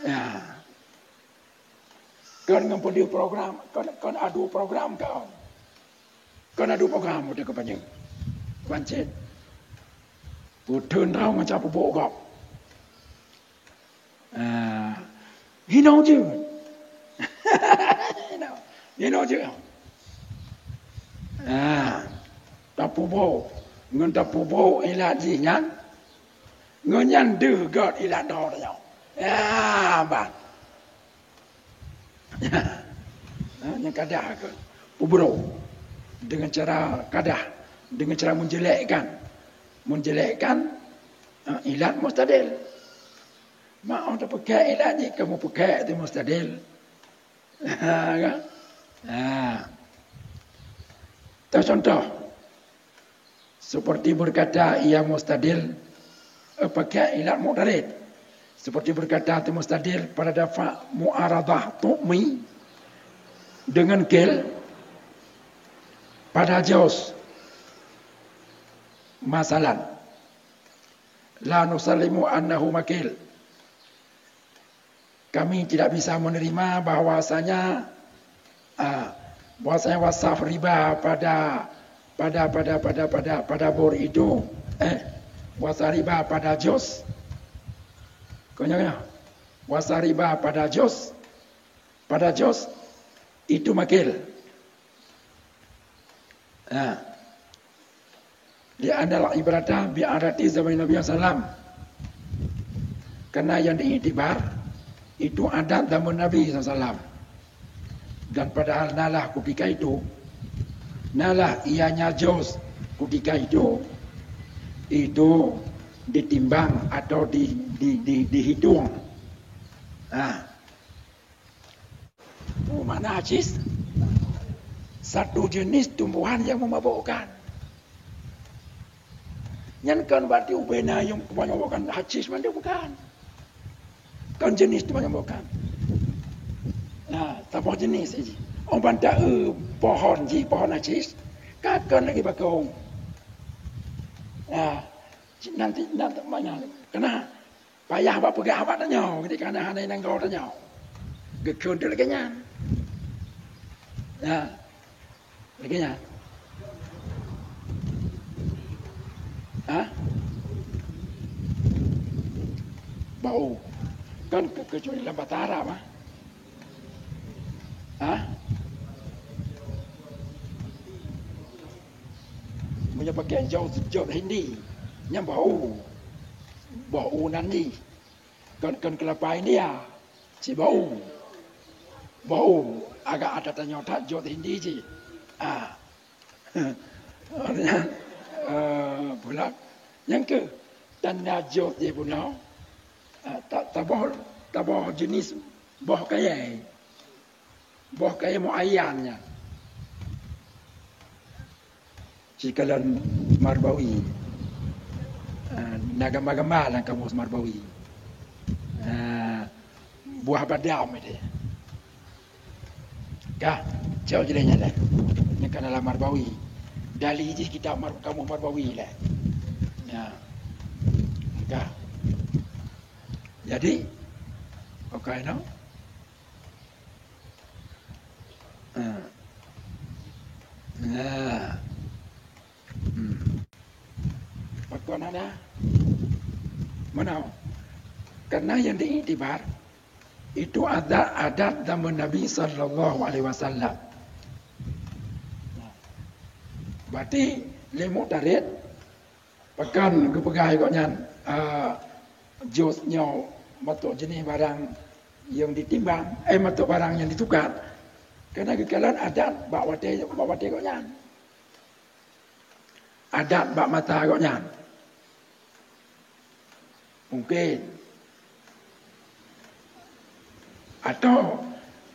Ya. Kon ngon peudeuh program, kon, kon adu program kon. Kon adu program udah kampanye. Ban cit. Peutheun droe ngon cara peubrok gob. Ah, hinoe jeuet. Hinoe, hinoe jeuet. Ah, tapeubrok. Ngon tapeubrok ilat jih nyan. Ngon nyan deuh göt ilat droe tanyoe. Ah, ban. Ha, nyang qadah ke? Peubrok. Dengan cara qadah. Dengan cara menjelekkan. Menjelekkan, ha, ilat mustadil. Mak, oh, tapeugah ilat jih, kamoe peugah di mustadil. Ha, kan? Ha. Teuh contoh. Seperti berkata ia mustadil, eh, pakai ilat mu'tarid. Seperti berkata Anti Mustadil pada dafa' mu'aradah tu'mi dengan kil pada juz. Masalan, la nusallimu annahu makil. Kami tidak bisa menerima bahwasanya, ah, bahwasanya wasaf riba pada, pada, pada, pada, pada, pada bor itu, eh, wasaf riba pada juz. Konyolnya, wasaf riba pada juz, pada juz itu makil. Ha. Li'anna al-ibrata bi adati zaman Nabi sallam. Karena yang diiktibar itu adat zaman Nabi sallam. Dan padahal nalah kutika itu, nalah ianya juz kutika itu, itu ditimbang atau di, di, di, dihitung. Nah, makna hashis, satu jenis tumbuhan yang memabukkan. Nyan kan berarti ubena yang memabukkan hashis mandum bukan. Kan jenis tu memabukkan. Nah, saboh jenis ji. Oh, banta, eh, pohon ji, pohon hashis. Kakon lagi bakong. Nah, nanti, nanti mana? Kena payah bak peugah bak tanyoe, ketika hana, hana inong goe tanyoe. Geukheun lagèe nyan. Ya. Lagèe nyan. Ha? Bau. Kan ke-, kecuali lam bahasa Arab, ha? Ha? Meunyoe pakai jaweueb, jaweueb Hindi, nyan bau. Bau nan jih. Kon, kon keulapa India. Cit bau. Bau. Agak ada tanyoe that jaweueb Hindi cit. Ah. Nyan, eh, pula. Nyang keu tanda jaweueb jih bunoe. Ah, ta-, taboh, taboh jenis boh kayèe. Boh kayèe muayyan nyan. Sikalon Marbawi. Ah, na gamba-gamba lam kamus Marbawi. Ah, buah badam itu. Kah, cok jih nyan lé. Nyan kan lam Marbawi. Dali jih kitab Mar-, kamus Marbawi lé. Ya. Kah. Jadi, oke, no? Ha. Nah. Hmm. Pakon ada? Mana? Karena yang diiktibar itu ada adat zaman Nabi sallallahu alaihi wasallam. Berarti lé Mu'tarid Pakon geupeugah lé gobnyan, a, juz nyoe meutuk jeunèh barang nyang ditimbang, eh, meutuk barang nyang ditukar. Karena geukalon adat bak watèe, bak watèe gobnyan. Adat bak masa gobnyan. Mungken. Atau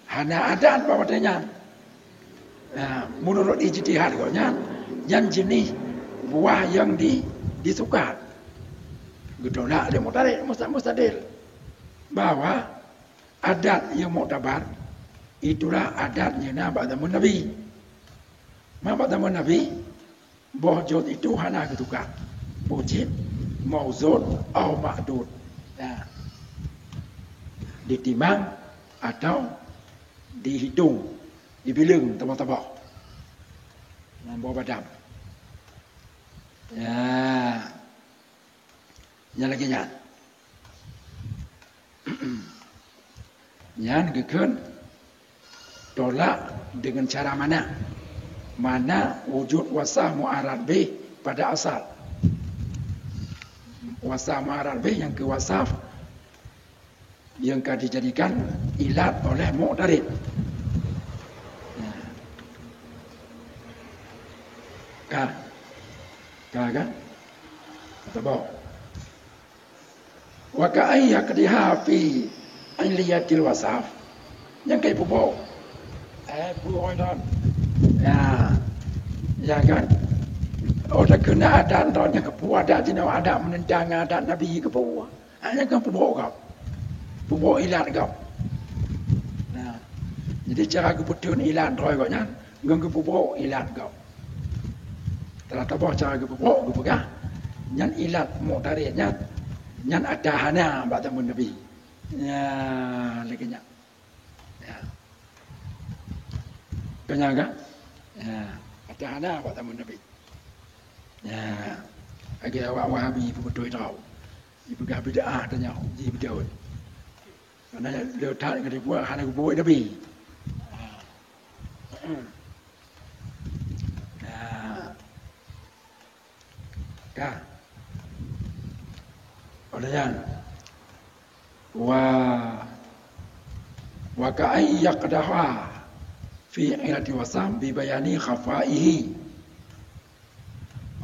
hana adat bak watèe nyan. Nah, meunurot ijtihad gobnyan, nyan jeunèh buah nyang di, disukat. Geutolak lé Mu'tarid, Musta-, Mustadil, bahwa adat nyang muktabar itulah adat nyang na bak zaman Nabi. Ma bak zaman Nabi, boh juz itu hana geutukar. Mujib, mauzun, au ma'dud. Ya. Ditimang atau dihitung, dibileueng teuma-teuma. Ngon boh badam. Ya. Nyan lagèe nyan. Nyan geukheun tolak deungon cara mana? Mana wujud wasaf mu'arad bih pada asal. Wasaf mu'arad bih nyang keu wasaf nyang ka dijadikan ilat oleh Mu'tarid. Ka, ka kan? Atau boh? Wa ka an yaqdiha fi illiyatil wasaf. Nyang ka ipeuboh. Eh, peue oi don. Ya. Ya kan? Oh, dak keuneuk adat don nyang keupeue adat jinoe adat meunentang adat Nabi keupeue. Ha, nyang ka peuboh kah? Peubrok ilat gob. Nah, jadi cara geupeutheun ilat droe gobnyan ngon geupeubrok ilat gob. Teulah taboh cara geupeubrok geupeugah, nyan ilat mu'tarid nyan, nyan ata hana bak zaman Nabi. Ya, lagèe nyan. Ya. Keunyan kan? Ya, ata hana bak zaman Nabi. Ya. Lagèe awak Wahabi peubeutôi tau. Jipeugah bid'ah tanyoe, ji beutôi. Karena le that ngon dibuat hana geubuet Nabi. Ha. Ha. Ka. Oleh nyan, wa, wa ka ay yaqdaha fi ilati wasam bi bayani khafaihi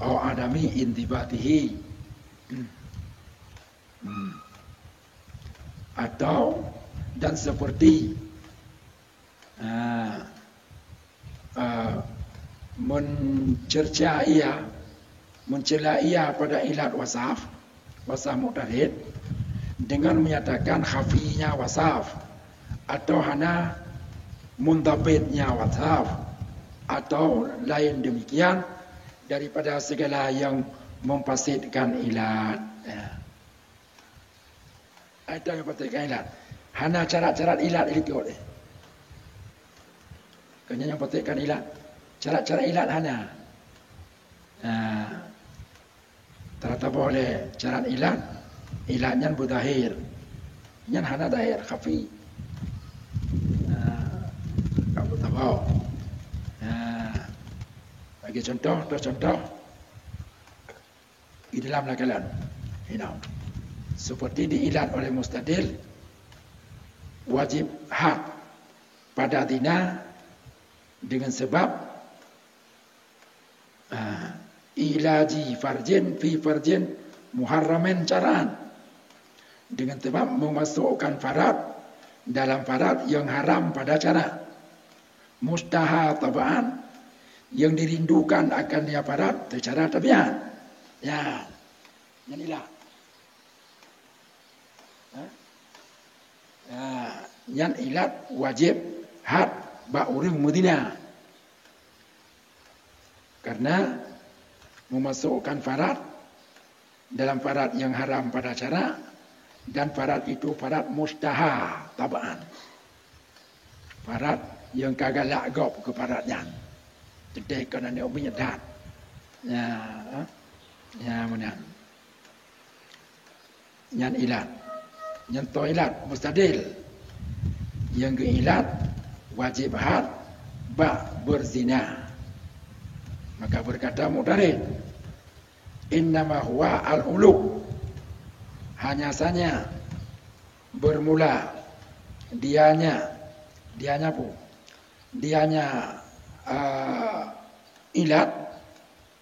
au adami indibatihi. Hmm. Atau, dan seperti, ah, ah, mencerca ia, mencela ia pada ilat wasaf, wasaf mu'tarid, dengan menyatakan khafinya wasaf, atau hana mundabitnya wasaf, atau lain demikian daripada segala yang memfasidkan ilat. Ya. Ai, tanyoe patékkan ilat. Hana syarat-syarat ilat ilikeue. Keu nyan nyang patékkan ilat. Syarat-syarat ilat hana. Nah, teulah taboh lé syarat ilat. Ilat nyan beuzahir. Nyan hana zahir, khafi. Nah, ka beutaboh. Nah, bagi contoh, toh contoh. Di dalam lakalan. Hina. Seperti diilat oleh mustadil, wajib had pada zina dengan sebab, ah, ilaji farjin fi farjin muharramin syar'an. Dengan sebab memasukkan farad dalam farad yang haram pada syarak. Mustaha tab'an, yang dirindukan akan dia farad secara tabiat. Ya, nyan ilat. Ha? Ya, nyan ilat wajib had bak ureueng meuzina. Karena memasukkan farad dalam farad yang haram pada syarak, dan farad itu farad mustaha tab'an. Farad yang ka galak gob keu farad nyan. Teuntèe kon aneuk miet that. Ya, ya, meunan. Nyan ilat. Nyan toh ilat mustadil. Nyang geuilat wajib had bak beuzina. Maka berkata mu'tarid, "Innama huwa al-uluk." Hanya saja bermula dianya, dianya apa? Dianya, ah, ilat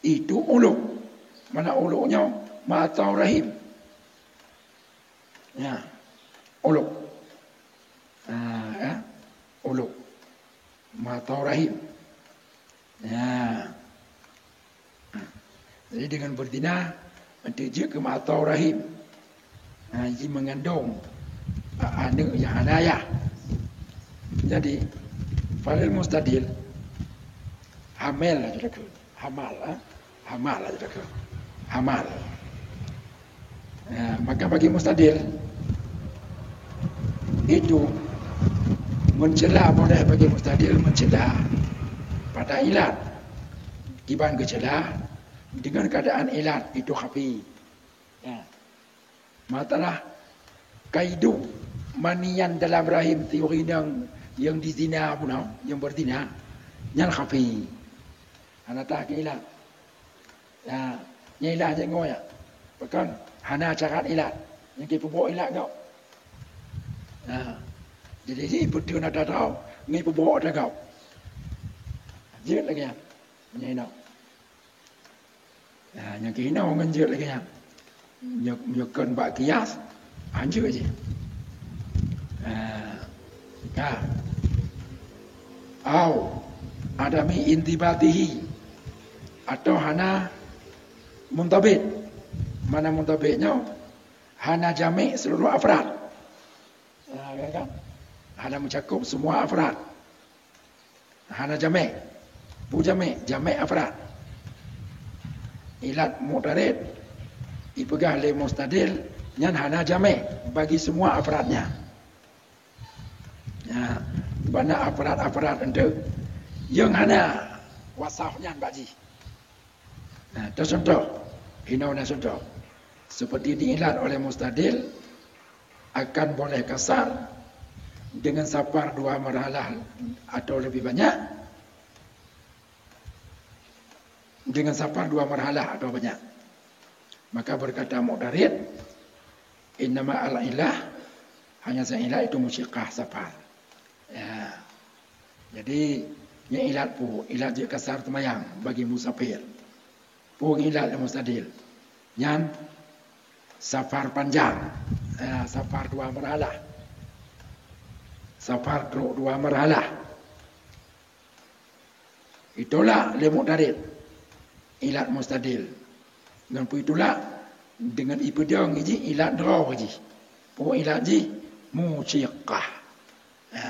itu uluk. Mana uluk nyoe? Ma atau rahim. Ya, uluk. Ah, ya, uluk. Ma atau rahim. Ya. Jadi dengan beuzina, nanti jeuet keu ma atau rahim. Ha, ji mengandung a-, aneuk nyang hana ayah. Jadi, falil mustadil, hamil lah jeuet keu. Hamal, ha? Hamal lah jeuet keu. Hamal. Ya, maka bagi mustadil itu mencela, boleh bagi mustadil mencela pada ilat. Kiban geucela dengan keadaan ilat itu khafi. Ya. Masalah kaidu manian dalam rahim tiuri nyang, nyang dizina bunoe, nyang beuzina, nyan khafi. Hana taha keu ilat. Ya, nyan ilat jeuet ngon ya. Pakon hana syarat ilat. Nyang keu peubuet ilat gob. Ya. Jadi, ji beutôi na tahu, ngi peubuet ata gob. Jeuet lagèe nyan. Nyan inoe. Ya, nyang keu inoe ngon jeuet lagèe nyan. Nyo-, nyoe kon bak kias, hanjeuet jih. Ah, ka. Au adami indibatihi, atau hana muntabit. Mana muntabit nyoe? Hana jami' seluruh afrad. Nah, kan? Hana meucakup semua afrad. Hana jamek. Peue jamek? Jamek afrad. Ilat mu'tarid ipeugah lé mustadil nyan hana jamek bagi semua afradnya. Ya, bana afrad-afrad enteuk nyang hana wasaf nyan bak jih. Nah, contoh, inoe na contoh. Seperti diilat oleh mustadil, akan boleh kasar dengan safar dua marhalah atau lebih banyak, dengan safar dua marhalah atau banyak. Maka berkata mu'tarid, innama al-ilah, hanya sailah itu musyiqah safar. Ya. Jadi, nyan ilat peue? Ilat jeuet kasar teumayang bagi musafir. Peue ilat nyang mustadil? Nyan safar panjang. Ya, safar dua marhalah. Safar trok dua marhalah. Itulak lé mu'tarid ilat mustadil. Ngon peue itulak? Deungon ipeudong jih ilat droe jih. Peue ilat jih? Musyiqah. Ha.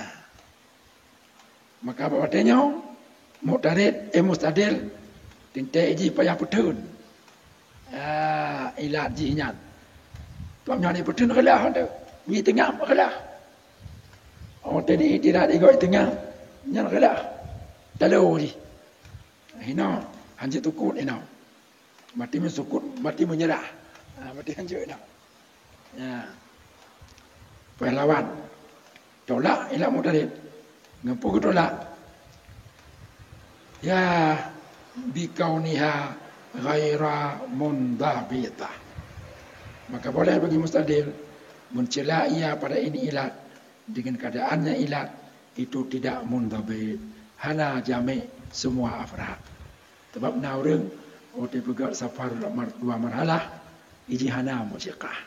Maka bak watée nyoe, mu'tarid, eh, mustadil, teuntée jih payah peutheun. Ah, ilat jih nyan. Sebab nyan ipeutheun reulah tu. Di teungoh reulah. Oh, tadi ilat igoe teungoh, nyan reulah. Talo jih. Hino, hanjeuet sukut hino. Mati meusukut, mati meunyeurah. Ah, mati hanjeuet hino. Ya. Pahlawan. Tolak ilat mu'tarid. Ngon peue geutolak? Ya, bikauniha ghaira mundabitah. Maka boleh bagi mustadil mencela ia pada ini ilat dengan keadaannya ilat itu tidak mundabit, hana jamek semua afrad. Sebab na ureuëng, oh, teupeugah safar mar-, dua marhalah, iji hana musyiqah.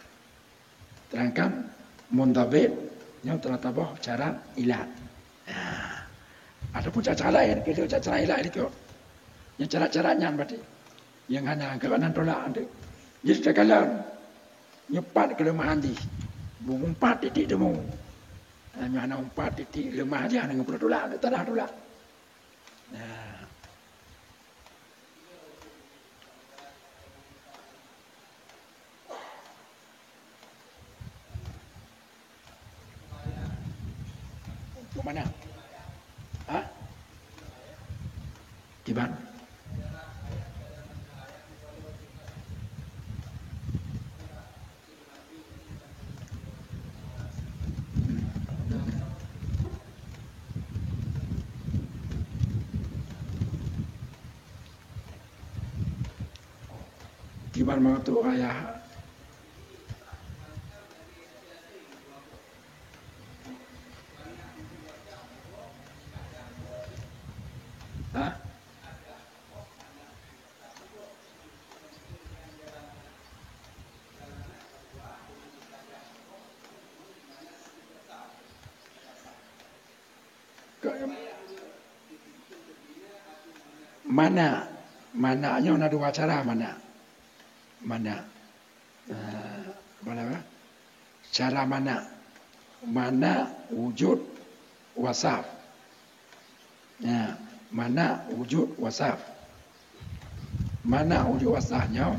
Terangkan mundabit nyang telah taboh cara ilat. Ha. Ataupun cara-cara lain, kita cara-cara ilat itu. Yang cara-cara nyan berarti. Yang hana, kalau nan tolak nanti. Jadi, terkadang nyepat kelemahan jih. Bungumpat titik temu. Ha, nyoe hana umpat titik lemah jih, hana ngeupeuleut tolak, tanah tolak. Ha. Untuk mana? Ha? Kiban. Kiban mangat tu ayah. Ha? Mana, mana nyoe na dua cara mana. Mana. Ah, mana, bah? Cara mana. Mana wujud wasaf. Ya, mana wujud wasaf. Mana wujud wasaf nyoe,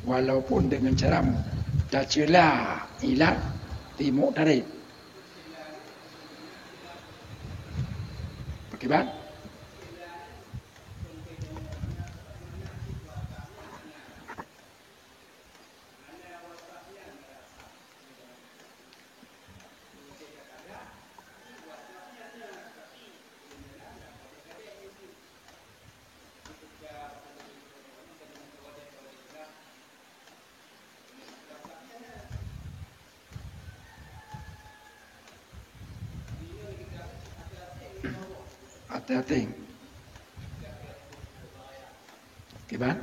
walaupun dengan cara tacela ilat timu tarik. Pakiban? Até-até. Kiban?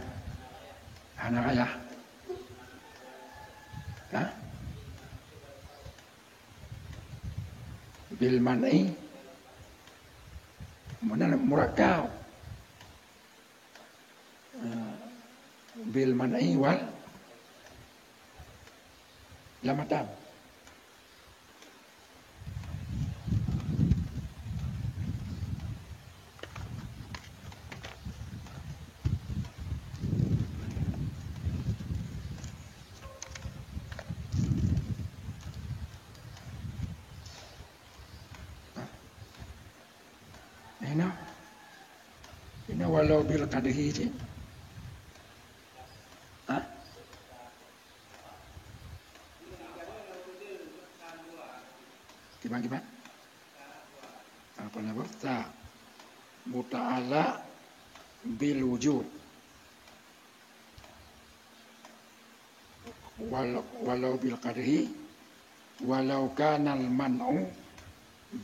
Hana raya. Ha? Bil man'i. Mana murakkab? Ah, bil man'i wal lam matan. Ini walau bil qadhi cit. Hah? Kiban, kiban? Apa nama? Ta. Muta'allaq bil wujud. Walau, walau bil qadhi, walau kanal man'u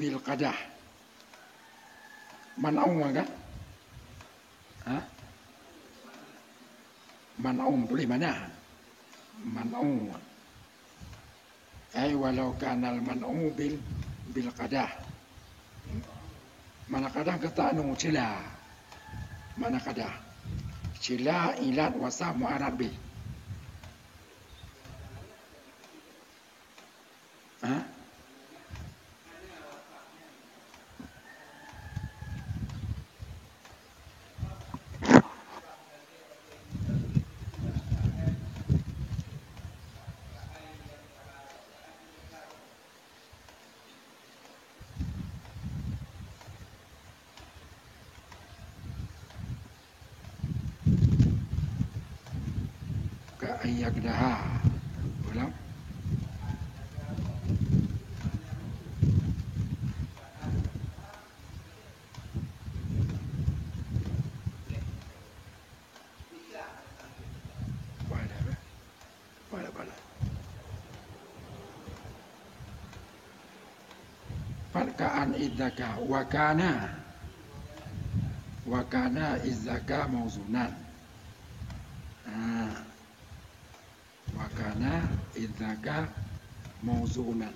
bil qadah. Man'u kan? Ha? Man'u boleh mana? Man'u. Ai walau kanal man'u bil, bil qadah. Mana qadah kata anu cila. Mana qadah? Cila ilat wasaf mu'arad bih. Ha? Ka an yaqdaha. Ulang. Bala, bala, bala. Fal ka'an idzaka wa kana. Wa kana idzaka mauzunan. Ha. Wa kana idzaka mauzunan.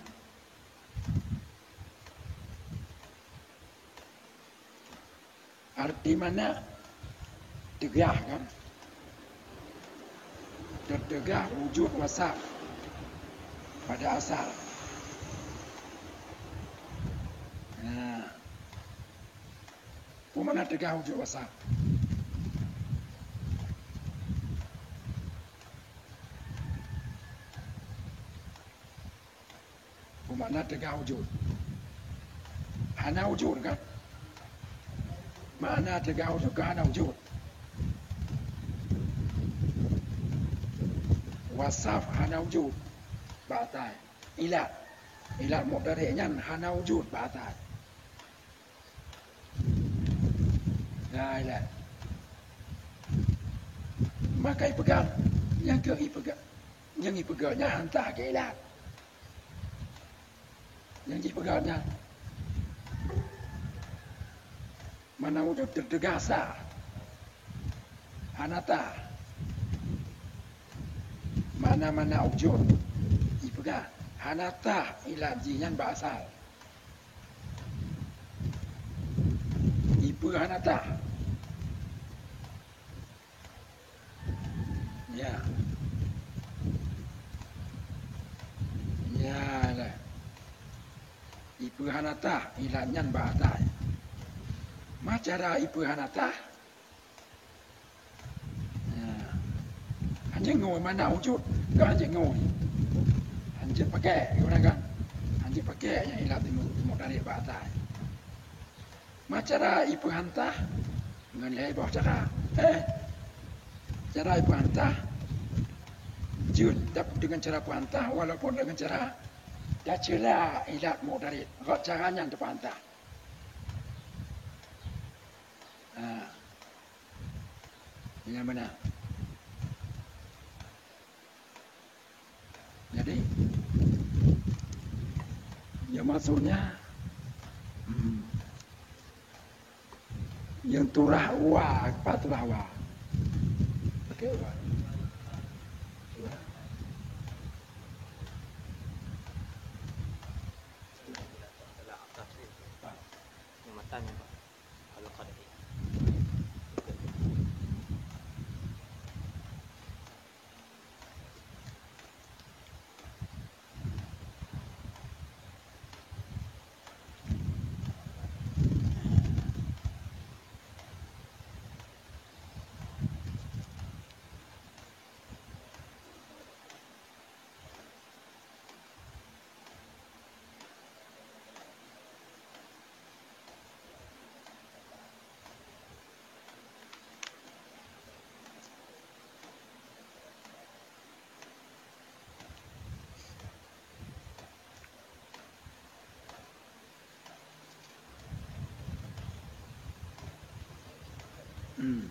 Arti mana teugah kan? Teuteugah wujud wasaf pada asal. Nah, peue makna teugah wujud wasaf? Peue makna teugah wujud? Hana wujud kan? Makna teugah wujud kan hana wujud. Wasaf hana wujud bak atai. Ilat. Ilat mudarek nyan hana wujud bak atai. Nah, ilat. Maka ipeugah, nyang keu ipeugah, nyang ipeugah nyan hana tah keu ilat. Nyang jipeugah nyan. Mana wujud teuteugah sa. Hana tah. Mana-mana wujud ipeugah hana tah ilat jih nyan bak asal. Ipeugah hana tah. Ya. Ya lah. Ipeugah hana tah, ilat nyan bak atai. Ma cara ipeugah hana tah? Ya. Hanjeuet ngui mana wujud, ka hanjeuet ngui. Hanjeuet pakai, guna kan? Hanjeuet pakai nyang ilat timu, timu tarék bak atai. Ma cara ipeugah hana tah ngon lhée boh cara. Eh, cara ipeugah hana tah jeuet, tapi deungon cara peugah hana tah, walaupun deungon cara taceula ilat mudarek, rot cara nyan teupeugah hana tah. Ha. Nyang mana? Jadi, ya maksudnya, hmm, yang turah wa, apa turah wa? Oke, wa. Yang matanya, Pak. Kalau kada Hmm.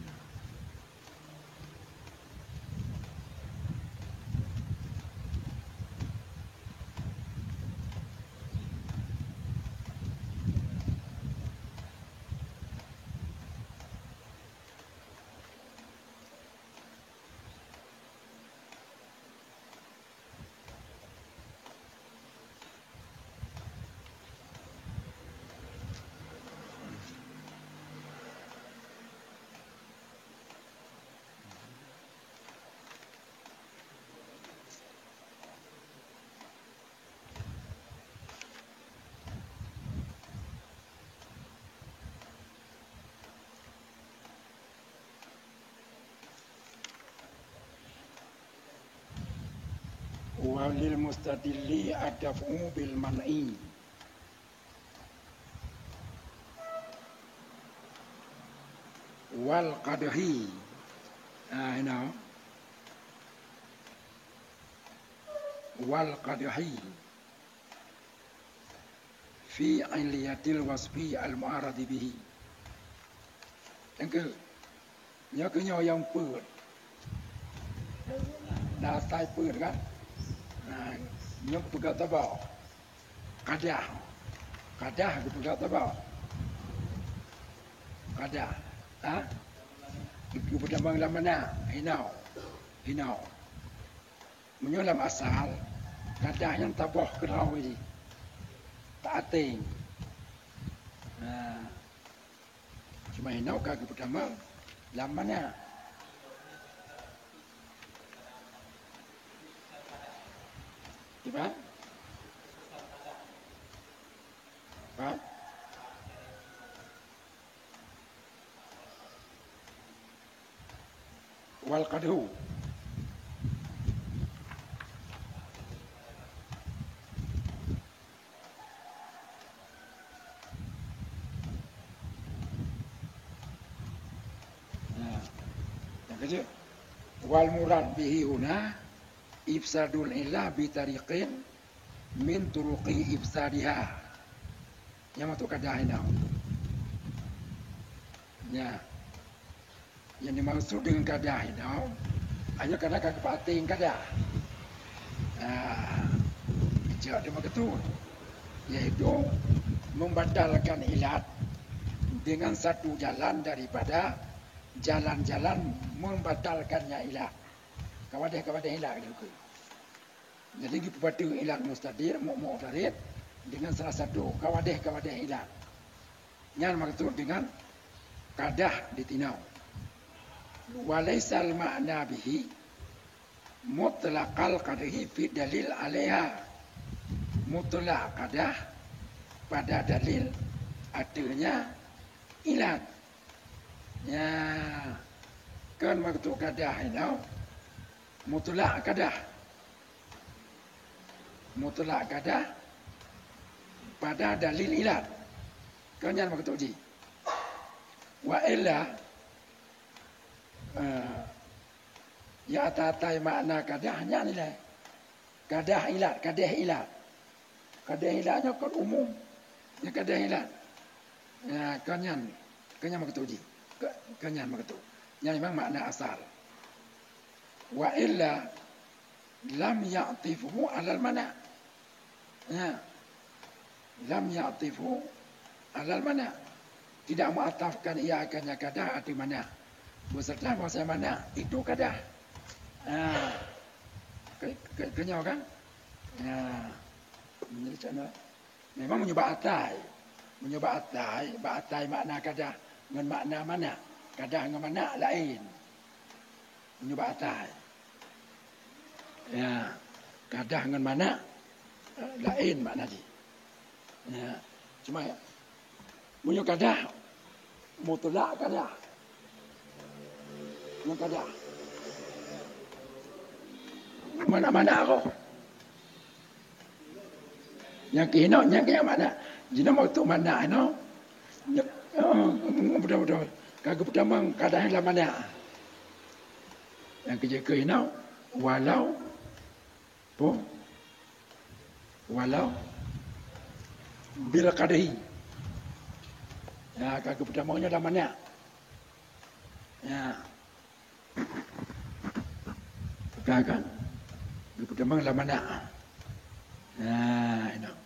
Wa lil mustadilli ad-daf'u bil man'i wal qadhi. Ah, you know. Wal qadhi fi 'illiyatil wasfi al-mu'aradi bihi. Nyang keu, nyoe keu nyoe nyang peuet. Na asai peuet kan? Nah, nyoe peugah taba. Qadah. Qadah geupeugah taba. Qadah. Ha? Geupeutamong lam mana? Hinoe. Hinoe. Meunyoe lam asal, qadah nyan taboh keudroe jih, ta-aténg. Nah, cuma hinoe ka geupeutamong lam mana? Kiban? Kiban? Wal qadhu. Nah, nyang keujeuet, wal murad bihi huna ifsadul illah bi tariqin min turuqi ifsadiha. Nyang maksud qadah hinoe. Nya. Nyang dimaksud dengan qadah hinoe, hanya qadah ka geupaténg qadah. Ah, jak teuma keutu, yaitu membatalkan ilat dengan satu jalan daripada jalan-jalan membatalkannya ilat. Kawadeh-kawadeh ilat dikeue. Jadi, geupeubateue ilat mustadir, mu-, mu'tarid dengan salah satu kawadeh-kawadeh ilat. Nyan maksud dengan qadah di tinoe. Wa laisal ma'na bihi mutlaqal qadhi fi dalil alaiha. Mutlak qadah pada dalil, artinya ilat. Ya, kan maksud qadah inoe mutlak qadah. Mutlak qadah pada dalil ilat. Kan nyan maksud jih. Wa illa, eh, ya, ata-atai makna qadah nyan ilai. Qadah ilat, qadeh ilat. Qadeh ilat nyoe kon umum. Ya, qadeh ilat. Ya, kon nyan, kon nyan maksud jih. Kon, kon nyan maksud. Nyan memang makna asal. Wa illa lam ya'tifhu alal mana'. Ya. Lam ya'tifhu alal mana'. Tidak mengatafkan ia akannya qadah atau mana'. Beserta bahasa mana' itu qadah. Ha. Ke-, ke-, keunyoe kan? Ha. Menjadi contoh. Memang meunyoe bak atai. Meunyoe bak atai, bak atai makna qadah ngon makna mana'. Qadah ngon mana' laén. Meunyoe bak atai. Ya, qadah ngon mana', eh, laén makna jih. Ya, cuma ya, meunyoe qadah, mutlak qadah. Ngon qadah. Mana-mana roh. Nyang keuh inoe, nyang keuh makna. Jinoe maksud makna inoe. Nya-, oh, beutôi, beutôi. Ka geupeutamong qadah lam makna. Nyang keujeuet keuh inoe, walau, po, walau bil qadhi. Ya, ka geupeutamong nyoe lam makna. Ya. Peugah kan? Geupeutamong lam mana? Nah, inoe.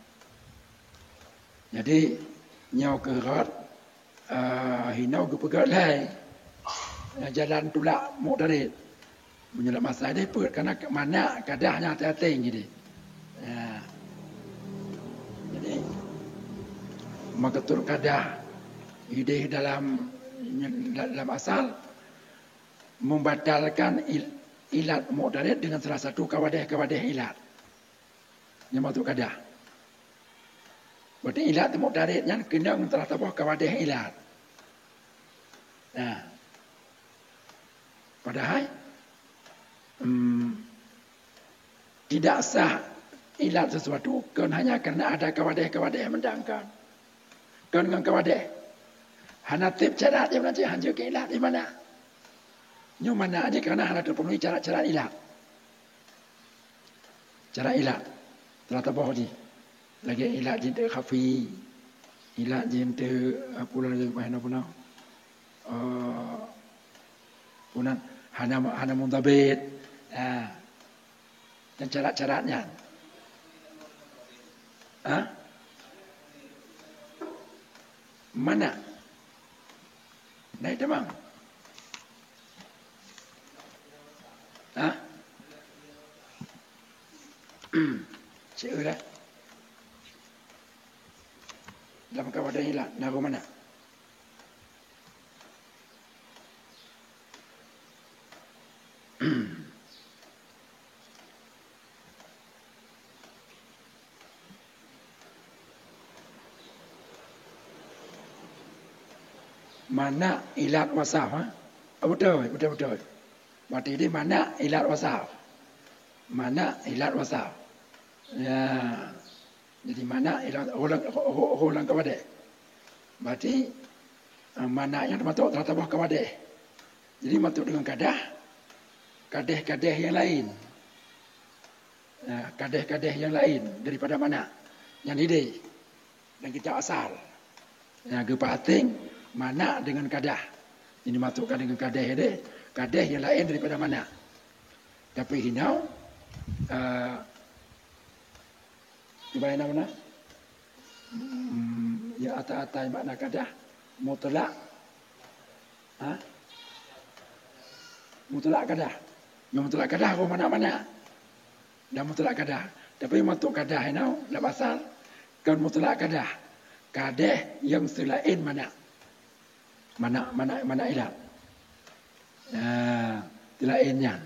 Jadi, nyoe keuh rot, eh, hinoe geupeugah lé, eh, jalan tulak muktarid. Meunyoe lam asai deh peuet, karena mana kadah nyang até-até nyoe deh. Ya. Jadi, meukeusut kadah ideh dalam, dalam asal, membatalkan il-, ilat muktarid dengan salah satu kawadeh-kawadeh ilat. Nyang maksud kadah. Berarti ilat muktarid nyan keunong salah saboh kawadeh ilat. Nah. Padahai, em, tidak sah ilat sesuatu kon hanya karena ada kawadeh-kawadeh mantong kon. Kon ngon kawadeh. Hana tieb syarat nyang meunan cit hanjeuet keu ilat di mana. Nyoe mana jih karena hana teupenuhi syarat-syarat ilat. Syarat ilat. Telah taboh jih. Lagèe ilat jih teu khafi. Ilat jih teu, eh, pulan lagèe meunoe-meunoe. Eh, punan hana, hana muntabit. Ah. Dan syarat-syarat nyan. Ha? Mana? Naik demam. Ha? Cik Ura. Dalam kawadah hilang, naruh mana? Mana ilat wasaf, ha? Oh, beutôi, beutôi, beutôi. Berarti di mana ilat wasaf? Mana ilat wasaf? Ya. Jadi mana ilat, oh, lam, oh, oh, oh, lam kawadeh. Berarti, eh, mana nyang teumasok salah saboh kawadeh. Jadi, masuk dengan kadah, kadeh-kadeh nyang laén. Nah, kadeh-kadeh nyang laén daripada mana? Nyang ideh dan kitab asal. Nah, geupaténg mana dengan kadah. Jadi, masukkan dengan kadeh deh, kadeh nyang laén daripada mana. Tapi hinoe, eh, Di bak na meunan? Hmm, ya, ata-ata makna kadah mutlak. Ha? Mutlak kadah. Nyang mutlak kadah kon mana-mana. Dan mutlak kadah. Tapi masuk kadah inoe, lam asal, kon mutlak kadah. Kadeh nyang seulaén mana. Mana, mana, mana ilat. Nah, seulaén nyan.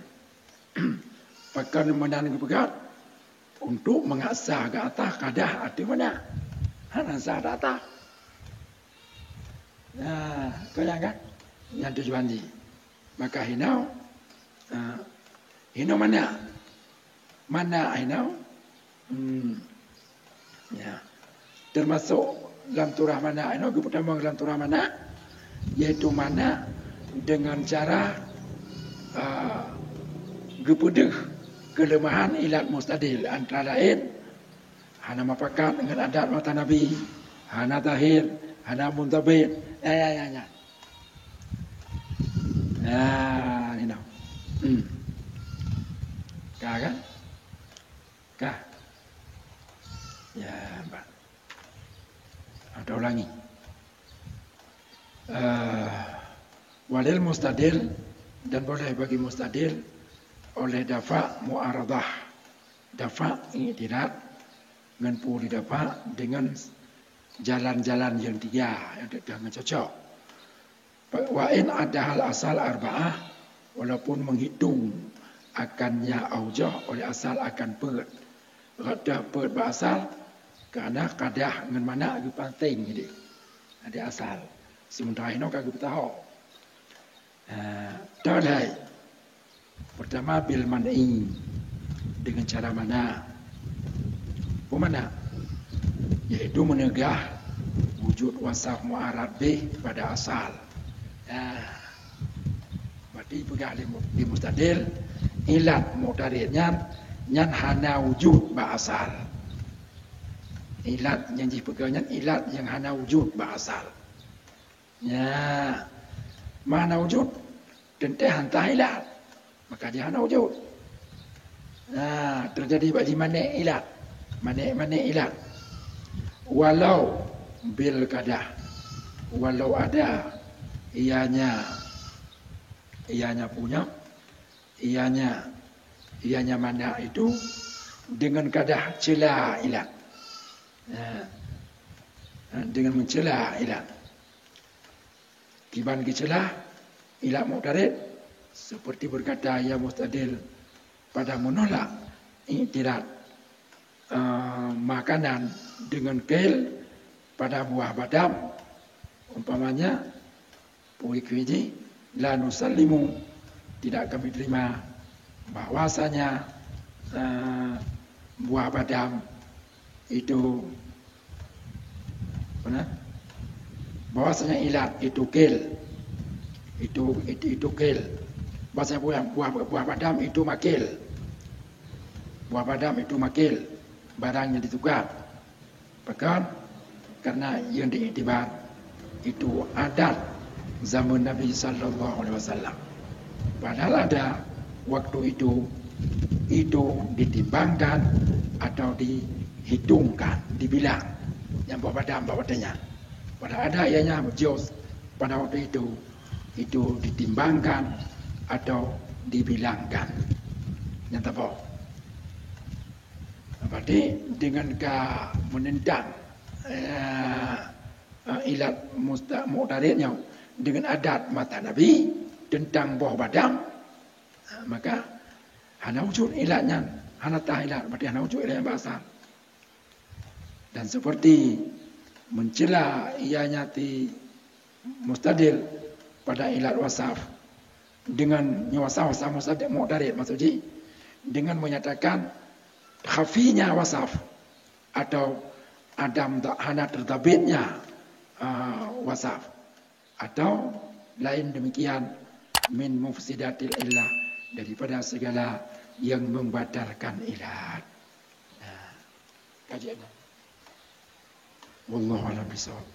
Pakon meunan geupeugah, untuk meungasah gata kadah ateueh mana. Hana sah gata. Nah, kon nyan kan? Nyan tujuan jih. Maka hinoe, ah, hinoe mana. Mana hinoe? Hmm. Ya. Termasuk lam surah mana inoe, geupeutamong lam surah mana, yaitu mana dengan cara, ah, geupeudeuh keuleumahan ilat mustadil, antara laén hana mupakat ngon adat masa Nabi, hana zahir, hana muntabit. Ya, ya, ya, ya. Ya, hinoe. Hmm. Ka kan? Kah? Ya, bah. Atau ulangi. Eh, walil mustadil, dan boleh bagi mustadil oleh dafa' mu'aradah. Dafa' i'tirad ngon peue dafa' dengan jalan-jalan nyang tiga nyang teuka ngon cocok. Wa in addahal asal arba'ah, walaupun menghitung akannya aujah oleh asal akan peuet. Rot dah peuet bak asal, karena kadah ngon mana geupaténg jadi. Ada asal. Sementara inoe ka geupeutaho. Ha, tadai. Pertama, bil man'i, dengan cara mana? Peue mana? Yaitu meunegah wujud wasaf mu'arad bih pada asal. Nah, berarti peugah di mu-, di mustadil, ilat mu'tarid nyan, nyan hana wujud bak asal. Ilat nyang jipeugah nyan ilat nyang hana wujud bak asal. Ya, mana wujud? teuntèe hana ilat, maka jih hana wujud. Nah, teujadi bak jih mané ilat, mané-mané ilat. Walau bil qadah, walau ada ianya, ianya punya, ianya, ianya mana itu dengan qadah ceula ilat. Nah, dengan meuceula ilat. Kiban geuceula ilat mu'tarid, seperti berkata ia mustadil pada menolak i'tirad, eh, makanan dengan qil pada buah badam, umpamanya, peue keu jih, la nusallimu, tidak kami terima bahwasanya, eh, buah badam itu, apa na? Bahwasanya ilat itu qil. Itu, itu, itu qil. Bahwasanya buah, buah, buah badam itu makil. Buah badam itu makil. Barang yang ditukar. Pakon? Karena yang diiktibar itu adat zaman Nabi sallallahu alaihi wasallam. Padahal ada waktu itu, itu ditimbangkan atau dihitungkan, dibilang. Nyang buah badam bak watèe nyan. Padahal ada ianya juz pada waktu itu, itu ditimbangkan atau dibilangkan. Nyang teupeu. Berarti dengan ka menentang, eh, eh, ilat musta-, mu'tarid nyoe dengan adat masa Nabi tentang boh badam, maka hana wujud ilat nyan, hana sah ilat, berarti hana wujud ilat nyang bak asal. Dan seperti mencela ianya ti mustadil pada ilat wasaf dengan nyoe wasaf, wasaf mustadil mu'tarid, maksud jih dengan menyatakan khafinya wasaf atau adam ta-, hana tertabitnya, ah, wasaf, atau lain demikian min mufsidatil illah, daripada segala yang membatalkan ilat. Nah, kajian. Wallahu a'lam bishawab.